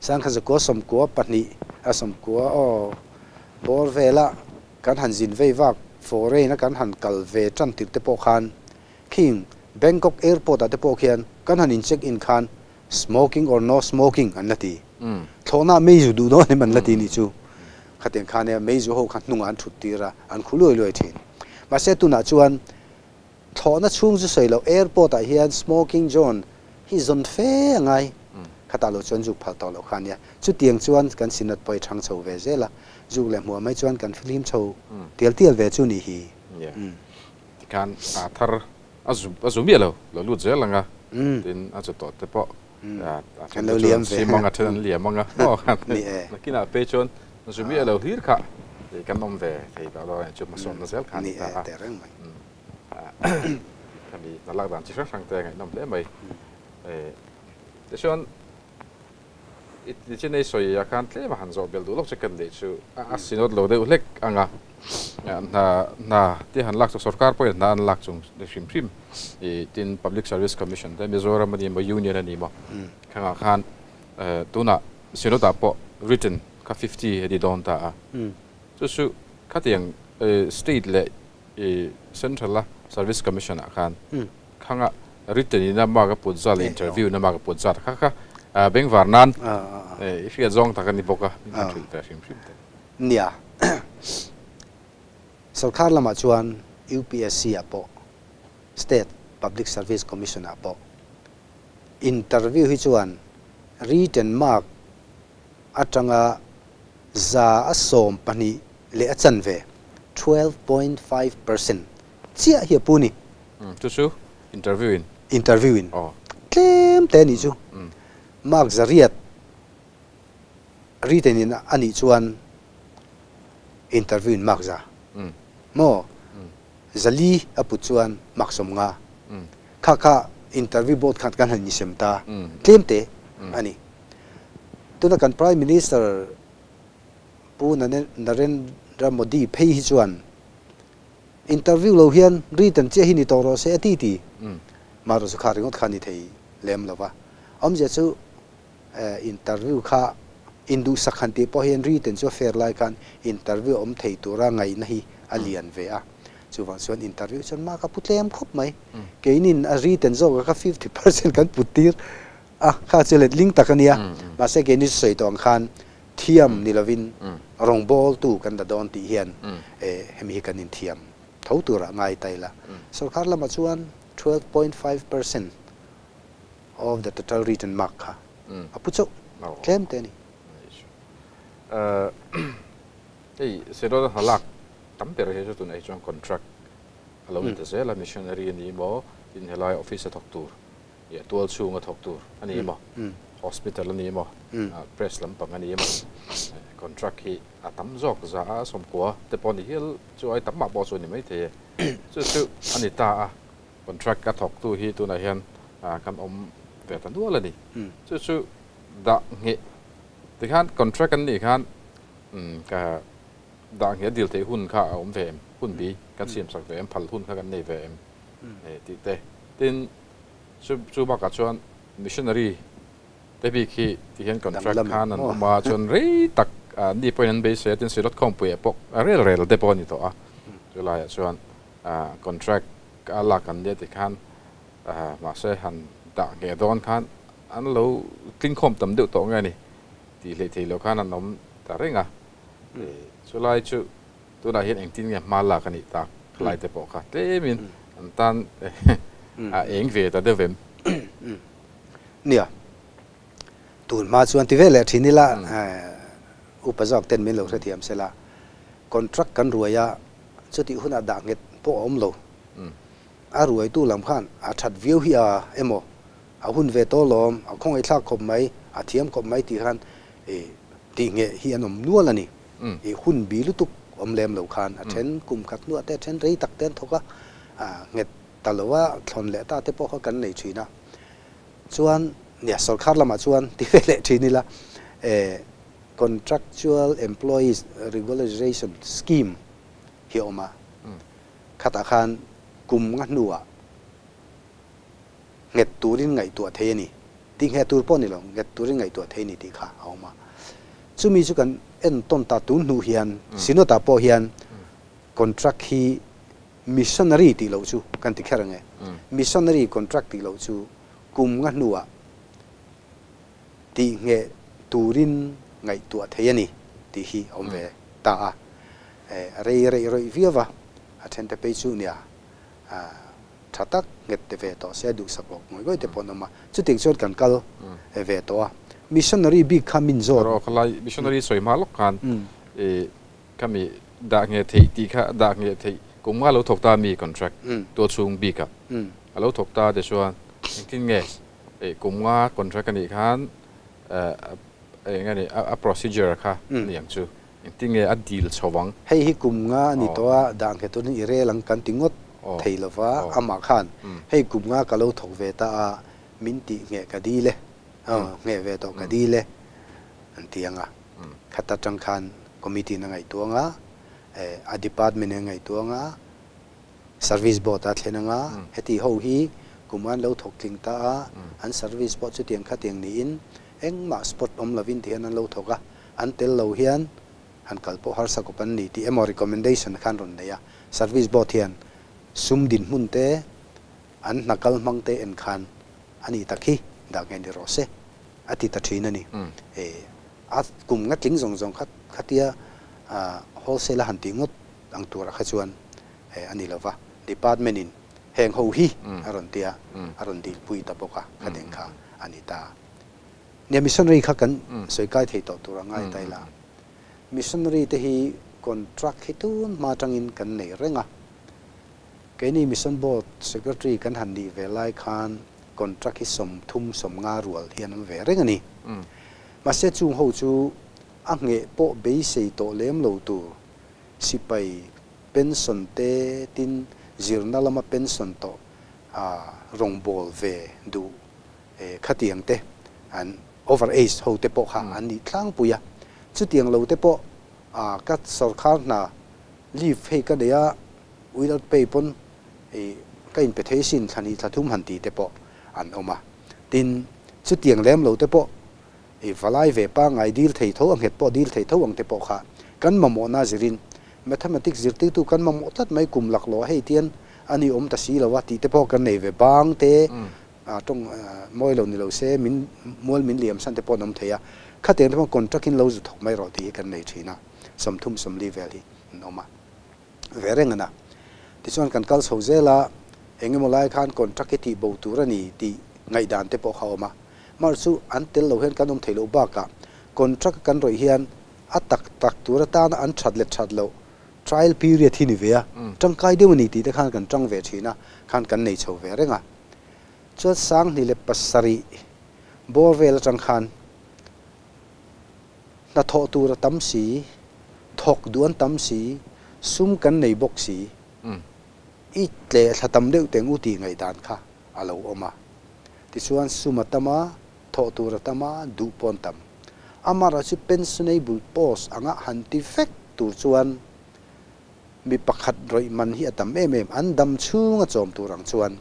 Sangkha zakua sawmkua pahnih a sawmkua aw bawr vela kan han zin vei vak foreign a kan han kal ve tan tirh te pawh khan khing Bangkok airport ah te pawh khian kan han in check in khan smoking or no smoking an la ti. Thlawhna ah meizu duh dawn em an la ti nih chu. Khatiang khan e meizu ho kha hnungah an thut tir a, an khu luai luai thin. Mahse tunah chuan Thlawhna chhung chu sawi loh airport ah hian smoking zone hi zawn fe a ngai. Khatah lo chuan zuk phal tawh loh kha a nia. Chutiang chuan kan Synod pawh hi thang chho ve zel a, zuk leh hmuah mai chuan kan fihlim chho tial tial ve chu nih hi. Nia. Tikhan a thar a zu a zu miah lo, lo lut zel ang a, tin a zu tawh te pawh a then te chuan an sim ang a, then an liam ang a, maw khan nakinah phei chuan zu miah lo hlir kha kan awm ve thei tawh lo a ni chu hmasawnna zel kha a ni ta a. Khami hna lak dan chi hrang hrang te ngaihnawm hle mai. Tichuan i chin ei sawi ah khan tlem a han zawh belh duh lawk che kan neih chu a sinawt lo deuh hlek ang a. Hna hna te han lak chu sorkar pawhin hna an lak chung hrim hrim i tin Public Service Commission te Mizoram a ni maw Union a ni maw khangah khan tunah sinawt ah pawh written kha 50 a ni dawn ta a. Chu chu khatiang state leh I Central a Service Commission ah khan khanga written in a mark a put zat leh interview in a mark a put zat kha kha bengvar nan i hriat zawng tak a ni bawk a, min han hrilh ve hrim hrim teh. Nia, Sorkar lamah chuan UPSC ah pawh State Public Service Commission ah pawh interview hi chuan written mark atanga 12% leh a chanve, 12.5%, chiah hi a pu ni. Chu chu interview in. Interview in. Tlem te ni chu. Mark 800 written in ani chuan interview in mark 100. Mo 400 a put chuan mark 50. Kha kha interview board khat kan han ni sem ta. Tlem te ani. Tuna kan Prime Minister Pu Narendra Modi phei hi chuan interview lo hian written che hi ni to ro se ati ti. Maro chu kha ringot kha ni thei lem lova. Awmzia chu interview kha indu sakhan ti pawh hian written chu fair lai khan interview awm thei tura ngai na hi a lian ve a. Chuwang chuan interview chuan ma ka putlem khawp mai. Keinin a written zawk ka 50% kan putir a kha chu let ling tak ania. Mahse keini sei tawng khan thiam ni lovin rong ball tu kan da dawn ti hian hemi hi kan in thiam tho tura ngai taila. Sarkar lama chuan 12.5% of the total written mark kha apu chau tlem te ni. Ei sero halak tam ber he chu tun ei chuan contract alo ni ta zela missionary ni mo in helai office a thok tur ya tual chunga thok tur ani mo hospital ani mo press lampang ani mo contract hi a tam zawk za a 90 te pawh ni hial chu ai tam mah pawh chu ni mai thei chu chu ani ta a contract ka thok tu hi tunah hian kan awm ve ta nual ani chu chu da nge tikhan contract an ni khan ka da nge dil thei hun kha a awm ve em hun bi kan siam sak ve em phal hun kha kan nei ve em ti te tin chu chu baka chuan missionary te bi khi ti hian contract khan an awma chuan rei tak ni point an base tin silot khom pui pawh rel rel te pawh ni to a chu lai ah chuan contract a lak an nia ti khan mahse han da nge dawn khan an lo tling khawm tam deuh tawh nge ni ti hlei thei lo khan an awm ta reng a chu lai chu tunah hian engtin nge hma lak ani tak lai te pawh kha tlemin an tan a eng ve ta deuh vem. Nia tun ma chuan ti ve le thinila upa zawk ten min lo hre thiam sela contract kan ruaya chuti huna da nget pawh awm lo a ruai tu lam khan a that viau hi a emo a hun ve to lom a khong ei thlak khop mai a thiam khop mai ti khan e ti nge hi an awm nual ani e hun bi lutuk awm lem lo khan a then kum khat nu te then rei tak ten thoka a nget talowa thlon le ta te pawh kha kan nei thina chuan nia sarkar lama chuan ti ve le thinila e contractual employees regularization scheme hi oma khata khan kum nga nuwa nget turin ngai tu thei ani ti nge tur pawh ni lo nget turin ngai tu thei ni ti kha a awm a chumi chu kan en ton ta tun hnu hian sinota pawh hian contract hi missionary ti lo chu kan ti kher ange missionary contract ti lo chu kum nga hnuwa ti nge turin ngai tu thei ani ti hi awm ve ta a rei rei roi viawa a then te pe chu nia a thatak nget te ve to se du sak ngoi goi te ponoma chu ting chot kan kal ve to a missionary bi khamin zo ro khalai missionary soi ma lok khan e kami da nge thei ti kha da nge thei kum nga lo thok ta mi contract to chung bi ka a lo thok ta te chuan engtin nge e kum nga contract ani khan e ngani a procedure kha niang chu engtin nge a deal chowang hei hi kum nga ni to a da nge tu ni re lang kan tingot thei lova ama khan hei kum nga ka lo thok ve ta a min ti nge ka di le nge ve to ka di le an tianga khata tang khan committee na ngai tuanga a department na ngai tuanga service board a thlenanga heti ho hi kuman lo thok tling ta a an service board chu tiang kha tiang ni in engma spot om lovin thian an lo thoka an tel lo hian han kalpo har sa ko pan ni ti emo recommendation khan ron neya service board hian sum din hun te an nakal mang te en khan ani takhi da nge ni rose ati ta thina ni e a kum nga tling zong zong khat khatia a wholesale han ti ngot ang tura kha chuan e ani lova department in heng ho hi aron tia aron dil pui ta boka khateng kha ani ta ne missionary kha kan soi kai thei to tura ngai tai la missionary te hi contract hi tun ma tangin kan nei renga keni mission board secretary kan han ni ve lai khan Contract hi 30 50 rual hian an ve reng a ni. Mahse chung ho chu a ngheh pawh beisei tawh lem lo tur sipai pension te tin zirna lama pension tawh a rawngbâwl ve duh khatiang te an over age ho te pawh kha an nih tlangpui a. Chutiang lo te pawh ka sawrkhar hna leave hei ka nei a without pay pawn ka inpe thei sin thla hnih thla thum han ti te pawh an awm a. Tin, chutiang lem lo te pawh valai ve pangngai dil thei tho a nghet pawh dil thei tho ang te pawh kha kan mamawhna zirin Mathematics zirtirtu kan mamawh tlat mai kum laklawh hei tian a ni awm ta si lo a tih te pawh kan nei ve bang te tawng mawi lo ni lo se min mual min liam san te pawh an awm thei a, khatiang te pawh contract in lo zu thawk mai rawh tih hi kan nei thin a, 30 40 vel hi an awm a ve reng a na. Tichuan kan kal chho zel a, eng emaw lai khan contract hi tih bo tur a ni tih ngaihdan te pawh kha a awm a, mar chu an tel lo hian kan awm thei loh bakah contract a kan rawih hian A tak tak tur atana an that leh that loh trial period hi ni ve a, tangkai deuh a ni tih te khan kan tang ve thin a, khan kan nei chho ve reng a. Chuan 2007 bawr vel atang khan hnathawh tur a tam si, thawk duh an tam si, sum kan nei bawk si, i tleh thla tam deuh teng u tih ngaihdan kha a lo awm a. Tichuan sum a tam a, Thawh tur a tam a, duh pawn tam. Amara chu pensionable post anga han ti vek tur chuan mi pakhat rawih man hi a tam em em, an dam chhung a chawm tur ang chuan.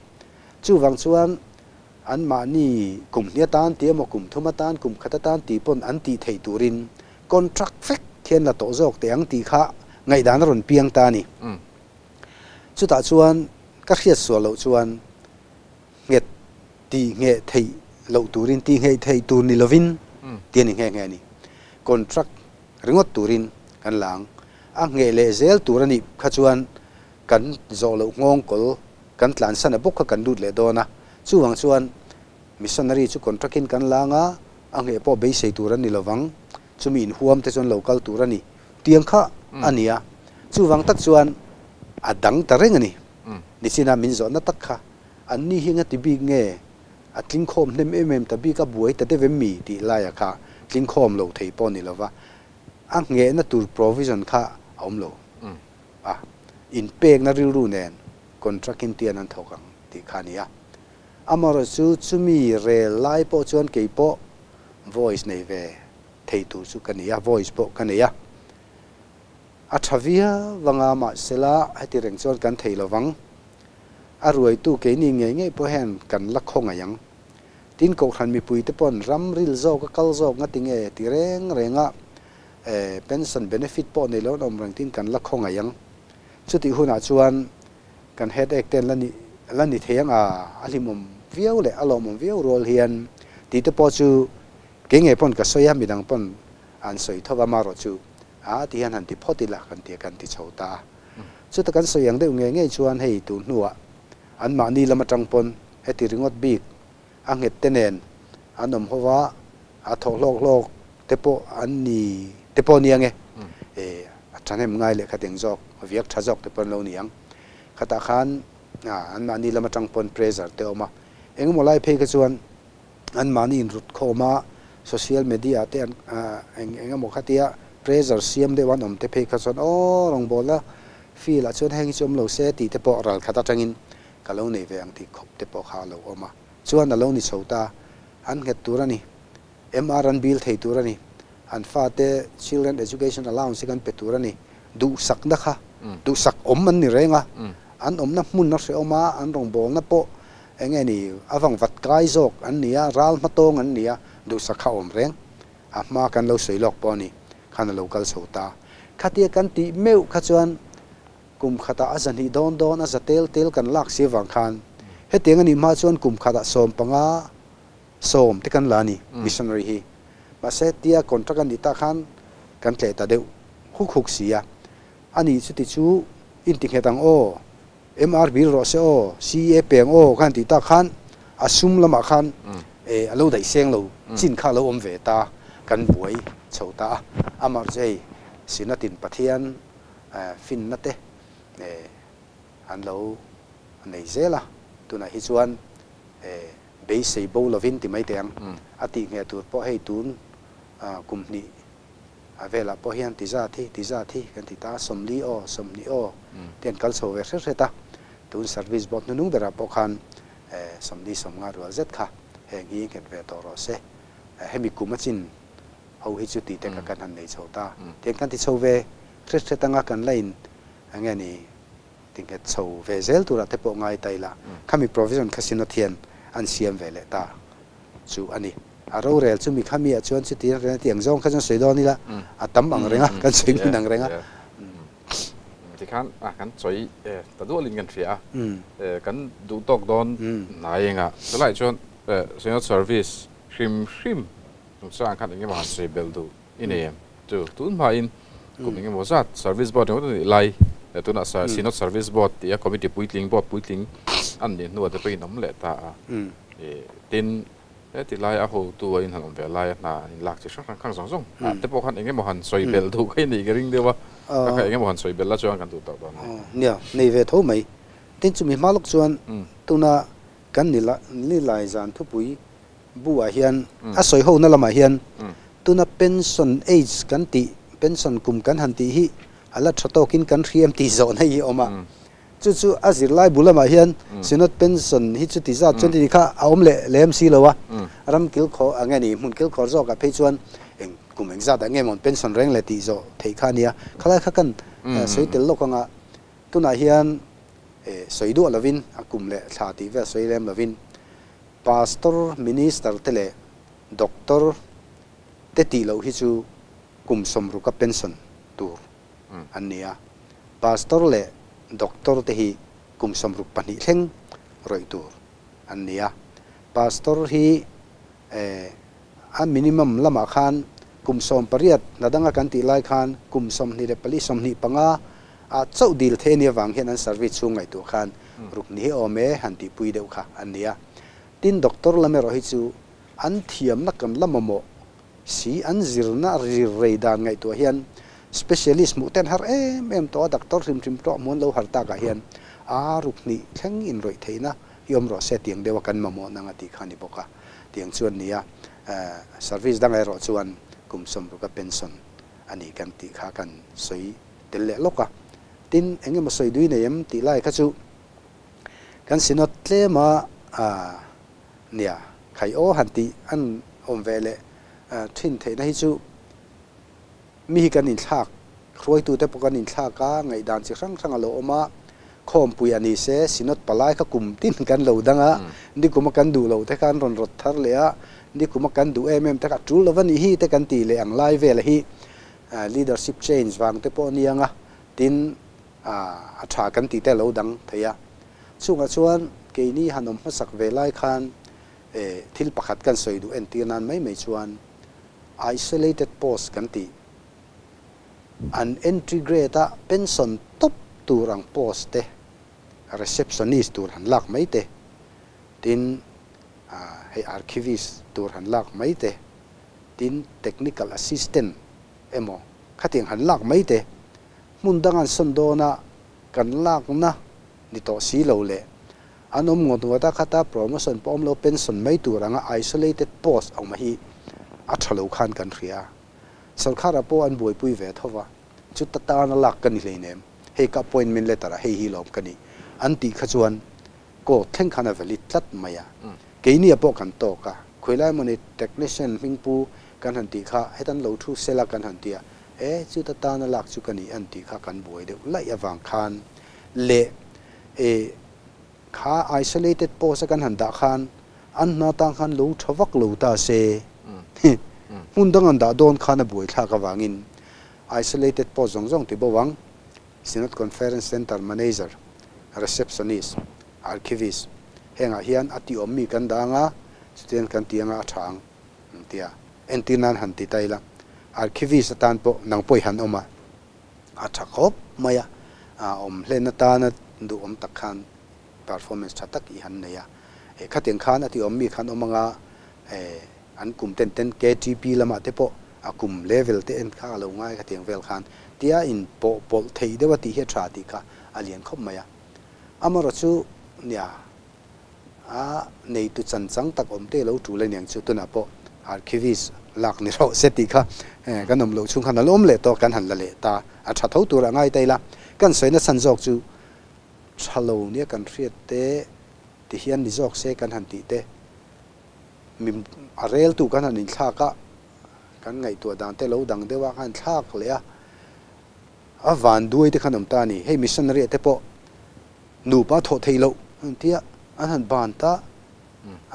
Chuvang chuan anmahni kum hnih atan ti emaw kum thum atan, kum khat atan ti pawn an tih theih turin contract vek hian la tawh zawk teh ang tih kha ngaihdan a rawn piang ta a ni. Chutah chuan ka hriat sual loh chuan nghet tih ngheh theih loh turin, tih ngheh theih tur ni lovin ti a ni nghe nghe a ni. Contract ringawt turin kan la ang. A ngheh leh zel tur a nih kha chuan kan zawh loh nghawng kawl kan tlansan a bawk kha kan lut leh dawn a. Chuvang chuan missionary chu contract in kan la ang a, a ngheh pawh beisei tur a ni lovang. Chumi inhuam te chuan lo kal tur a ni. Tiang kha a ni a. Chuvang tak chuan a dang ta reng a ni. Nichina min zawhna tak kha An ni hi ngati bik nge a tlingkhawm hnem em em ta bik a buai ta deuh em mi tih laia kha tlingkhawm lo thei pawh ni lova a nghehna tur provision kha a awm lo a, inpekna rilru nen contract in tian an thawk ang tih kha a ni a. Amaherawhchu chumi rel lai pawh chuan kei pawh voice nei ve thei tur chu ka ni a, voice pawh ka nei a. A tha viau anga mahsela heti reng chuan kan thei lovang. A ruaitu keini ngei ngei pawh hian kan la khaw ngaih ang. Tin Kohhran mipuite paw'n ram ril zawk a kal zawk nga ti nge ti reng reng a pension benefit pawh nei lo an awm reng tin kan la khaw ngaih ang. Chutih hunah chuan kan head ache ten la ni la ni thei ang a, a hlimawm viau leh a lawmawm viau rual hian tih te pawh chu kei ngei paw'n ka sawi a, midang paw'n an sawi tho va marawh chu a ti hian han ti phawt ila kan ti a kan ti chho ta a. Chuta kan sawi ang deuh ngei ngei chuan hei tun hnuah anmahni lam atang pawn heti ringawt bik a nghet te nen an awm ho va, a thawh hlawk hlawk te pawh an ni te pawh nia nge e a thahnem ngai leh khat eng zawk viak tha zawk te pawh an lo ni ang. Khatah khan anmahni lam atang pawn pressure te a awm a, engemaw lai phei kha chuan anmahni inrut khawm a, social media te an eng eng emaw khatia pressure siam deuh an awm te phei kha chuan aw rawngbawlna field ah chuan heng hi chu awm lo se tih te pawh ral khat atangin ka lo nei ve ang tih khawp te pawh kha a lo awm a, chuan a lo ni chho ta, an nghet tur a ni, MR an bill thei tur a ni, an fate children education allowance hi kan pe tur a ni, duhsakna kha duhsak awm an ni reng a, an awmna hmun a hrehawm a, an rawngbawlna pawh Eng nge ni, a vang vat kai zawk an ni a, ral hmatawng an ni a, duhsak kha awm reng. A hma kan lo sawi lawk pawh a ni, khan a lo kal chho ta. Khatia kan tih meuh kha chuan kum khatah a zahnih dawn dawn, a za tel tel kan lak si avang khan hetiang a nih hma chuan kum khatah 15, 10 te kan la a ni, missionary hi. Mahse, tia contract a nih tak khan kan tleh ta deuh huk huk si a. A nih chuti chu inti nghet ang aw. MR bil rawh se aw, CA peng aw khan tih tak khan a sum lamah khan a lo daih seng lo chin kha a lo awm ve ta, kan buai chho ta a. Amah chu hei Sinatin Pathian finna te an lo nei zel a, tunah hi chuan. Beisei bo lovin ti mai teh ang. A tih ngheh tur pawh hei tun kum hnih a velah pawh hian ti zat hi, ti zat hi kan ti ta a, 40 aw, 20 aw te an kal chho ve hret hret a. Tun service board hnunung berah pawh khan 40, 50 rual zet kha heng hi nghet ve tawh rawh se. Hemi kum a chin ho hi chu tih te kha kan han nei chho ta. Tiang kan ti chho ve hret hret anga kan la in enge ni ti nghet chho ve zel turah te pawh ngai ta ila, khami provision kha Synod hian an siam ve leh ta chu a ni. A rorel chu mi khami ah chuan chuti reng ti ang zawng kha chuan sawi dawn ila, a tam ang reng a, kan sawi ngun ang reng a. Tikhan a kan sawi ta dualin kan hria a, kan duh tawk dawn hnai engah chulaiah chuan Synod service hrim hrim chungchangah khan engemaw han sawi belh duh I nei em? Chu tun hmain kum engemaw zat Service Board ringawt a nih lai leh tunah Synod Service Board tia Committee puitling, Board puitling an nih hnuah te pawhin awm leh ta a. Tin, heti lai a hotu a inhan awm ve lai a hna in lak chi hrang hrang khang zawng zawng ah te pawh khan engemaw han sawi belh duh kha i nih ka ring deuh a, ka kha engemaw han sawi belh la chuan kan duh tawh dawn a ni. Nia, nei ve tho mai. Tin, chumi hma lawk chuan tuna kan ni lai zan thupui Bu ah hian a sawi ho na lamah hian tuna pension age kan tih, pension kum kan han tih hi a la tha tawkin kan hriam tih zawhna hi a awm a. Chu chu a zirlai bu lamah hian Synod pension hi chuti zat chuan tih kha a awm leh lem si lo a. Ram kilkhawr ang nge ni, hmun kilkhawr zawkah phei chuan eng kum eng zat ah nge maw pension reng le tih zawh theih kha a nia. Khalai kha kan sawi tel lawk anga tunah hian sawi duah lovin a kum leh thla tih vel sawi lem lovin Pastor, Minister te leh Doctor te tih loh hi chu kum 60 a pension tur an ni a. Pastor leh Doctor te hi kum 62 thleng rawih tur an ni a. Pastor hi a minimum lamah khan kum 18 hna danga kan tih lai khan kum 24, 25 ah chauh dil thei a nih avang hian an service chhung ngaihtuah khan Rukni hi awm e han tihpui deuh kha an ni a. Tin, doctor lam erawh hi chu an thiamna kan la mamawh si, an zirna zir rei dan ngaihtuah hian specialist hmuh te an har em em tawh a, doctor hrim hrim tawh hmuh an lo har takah hian a rukni thleng inrawih theihna hi awm rawh se tiang deuha kan mamawh nang a tih kha a ni bawk a. Tiang chu an ni a, service dang erawh chuan kum 60 a pension a ni kan tih kha kan sawi tel leh lawk a. Tin, eng emaw sawi dui nei em tih lai kha chu kan Synod tlema nia khai aw han tih an awm ve leh thin theihna hi chu mi hi kan inthlak, hruaitute pawh kan inthlak a, ngaihdan chi hrang hrang a lo awm a, khawmpui a ni se Synod palai kha kum tin kan lo dang a, nikuma kan duh loh te kha an rawn rawt thar leh a, nikuma kan duh em em te kha a tul lo va nih hi te kan tih leh ang lai vel hi leadership change vang te pawh a ni ang a, Tin, a tha kan tih te a lo dang thei a. Chungah chuan keini han awm hmasak ve lai khan thil pakhat kan sawi duh entir nan mai mai chuan isolated post kan tih, an entry grade a pension tawp tur ang post te, receptionist tur han lak mai te, tin hei archivist tur han lak mai te, tin technical assistant emaw Khatiang han lak mai te, hmun dang an sawn dawn a, kan lakna ni tawh si lo leh an awm ngawt ngawt a, khata promotion pawh awm lo pension mai tur anga isolated post awm hi a tha lo khan kan hria a. Sorkharah pawh an buaipui ve tho va, chuta tana lak ka ni hleinem, hei ka appointment letter ah hei hi lawm ka ni an tih kha chuan court thleng khan a valid tlat mai a. Keini ah pawh kan tawk a, khawilai mawni technician hmingpu kan han tih kha hetan lo thu sela kan han ti a, e chuta tana lak chu ka ni an tih kha kan buai deuh laih avang khan leh e kha isolated post a kan han dah khan an hna tang khan lo tha vak lo ta se hmun dang an dah dawn khan a buai thlak avangin isolated post zawng zawng ti bo ang Synod Conference Centre Manager, Receptionist, Archivist hengah hian a ti awm mi kan dah anga chutiang kan ti anga a tha ang. Tia entir nan han ti ta ila, Archivist atan pawh nang pawh i han awm a, a tha khawp mai a, awm hlen atana duhawm tak khan performance tha tak i han nei a. Khatiang khan a ti awm mi khan awm anga an kum ten ten KTP lamah te pawh a kum level te en kha a lo ngai khatiang vel khan tia in pawh pawlh thei deuh a tih hi a tha tih kha a lian khawp mai a. Amaherawhchu nia. A neitu chan chang tak awm te lo tul a niang chu tunah pawh archivist lak ni rawh se tih kha kan awm loh chhung khan a la awm leh tawh kan han la leh ta a tha tho tur a ngai ta ila kan sawi na chhan zawk chu tha lo nia kan hriat te ti hian ni zawk se kan han tih te mi a rel tu kan han inthlak a kan ngaihtuah dan te lo dang deuh a kan thlak leh a a van duai te khan awm ta a ni hei missionary ah te pawh Nupa thawh theih loh an ti a, an han ban ta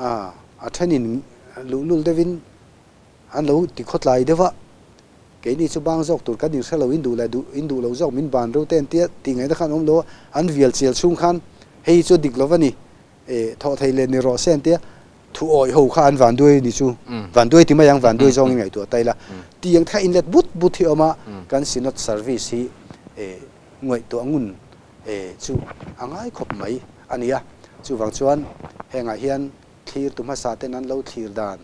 a, a thenin luhlul deuhin an lo ti khawtlai deuh a, keini chu bang zawk tur kan inhre lo, in duh leh duh, in duh lo zawk min ban reuh te an ti a, tih ngaihna khan awm lo a, an vial chial chhung khan hei chu dik lo va ni, eh thawh theih leh ni rawh se an ti a, thu awih ho kha an van duai ni chu, van duai ti mai ang, van duai zawngin ngaihtuah ta ila, tiang kha inlet but but hi a awm a, kan Synod service hi eh ngaihtuah ngun E chu a ngai khawp mai a ni a, chuvang chuan hengah hian thlirtu hmasa ten an lo thlir dan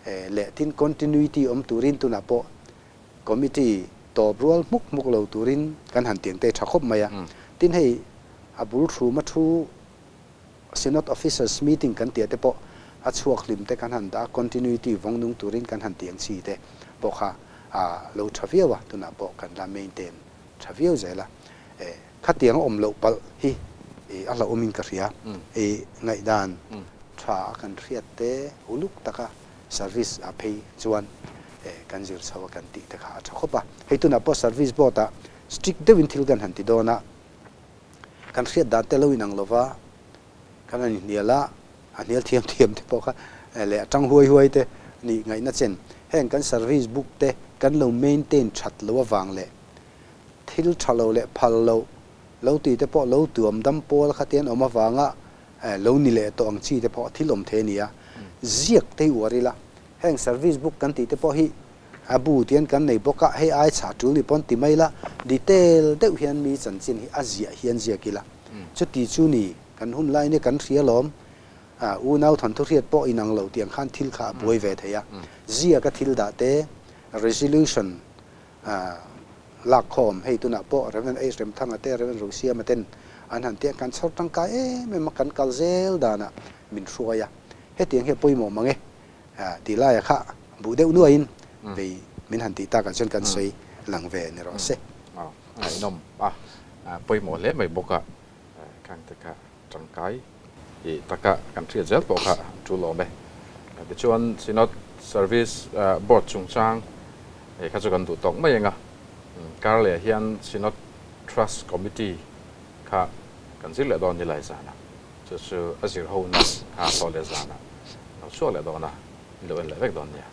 e leh tin continuity awm turin tunah pawh committee tawp rual hmuk hmuk lo turin kan han tiang te tha khawp mai a. Tin hei a bul thuma thu Synod Officers meeting kan tia te pawh a chhuak hlim te kan han dah a, continuity vawng nung turin kan han tiang chi te pawh kha a lo tha viau a, tunah pawh kan la maintain tha viau zel a, eh khatiang a awm loh palh hi eh a hlauhawmin ka hria, eh ngaihdan tha a kan hriat te uluk taka service ah phei chuan eh kan zir chho a kan tih te kha a tha khawp a, hei tunah pawh service board ah strict deuhin thil kan han ti dawn a, kan hriat dan te lo inang lova kan han inhnial a, a hnial thiam thiam te pawh kha leh a tang huai huai te nih ngaihna chen heng kan service book te kan lo maintain that loh avang leh thil tha lo leh phal lo lo tih te pawh lo tuam dam pawl kha te an awm avanga lo ni leh tawh ang chi te pawh thil awm thei a ni a, ziak te hi uar ila heng service book kan tih te pawh hi a bu tian kan nei bawk a, hei ai chhah tul ni pawn ti mai ila detail deuh hian mi chanchin hi a ziah hian ziak ila chuti chu ni kan hun lai nia kan hria lawm unau thawnthu hriat pawh inang lo tiang khan thil kha a buai ve thei a, ziak a thil dah te resolution Lakkhawm, hei tunah pawh Rev. H. Remthanga te, Rev. Rosiama ten an han tia kan chhawr tangkai em em a, kan kal zel danah min hruai a, hetiang hi a pawimawh mang e tih laia kha buh deuh nuaiin vei min han tih takah chuan kan sawi lang ve ni rawh se. A ngaihnawm a, pawimawh hle mai bawk a, khang te kha tangkai tih taka kan hriat zel pawh kha tul awm e. Tichuan Synod Service Board chungchang hei kha chu kan duh tawk mai ang a, kar leh hian Synod Trust Committee kha kan zir leh dawn ni lai zana, chu chu a zir ho na kha tawh leh zana lo chhuak leh dawn a, in lo en leh vek dawn nia.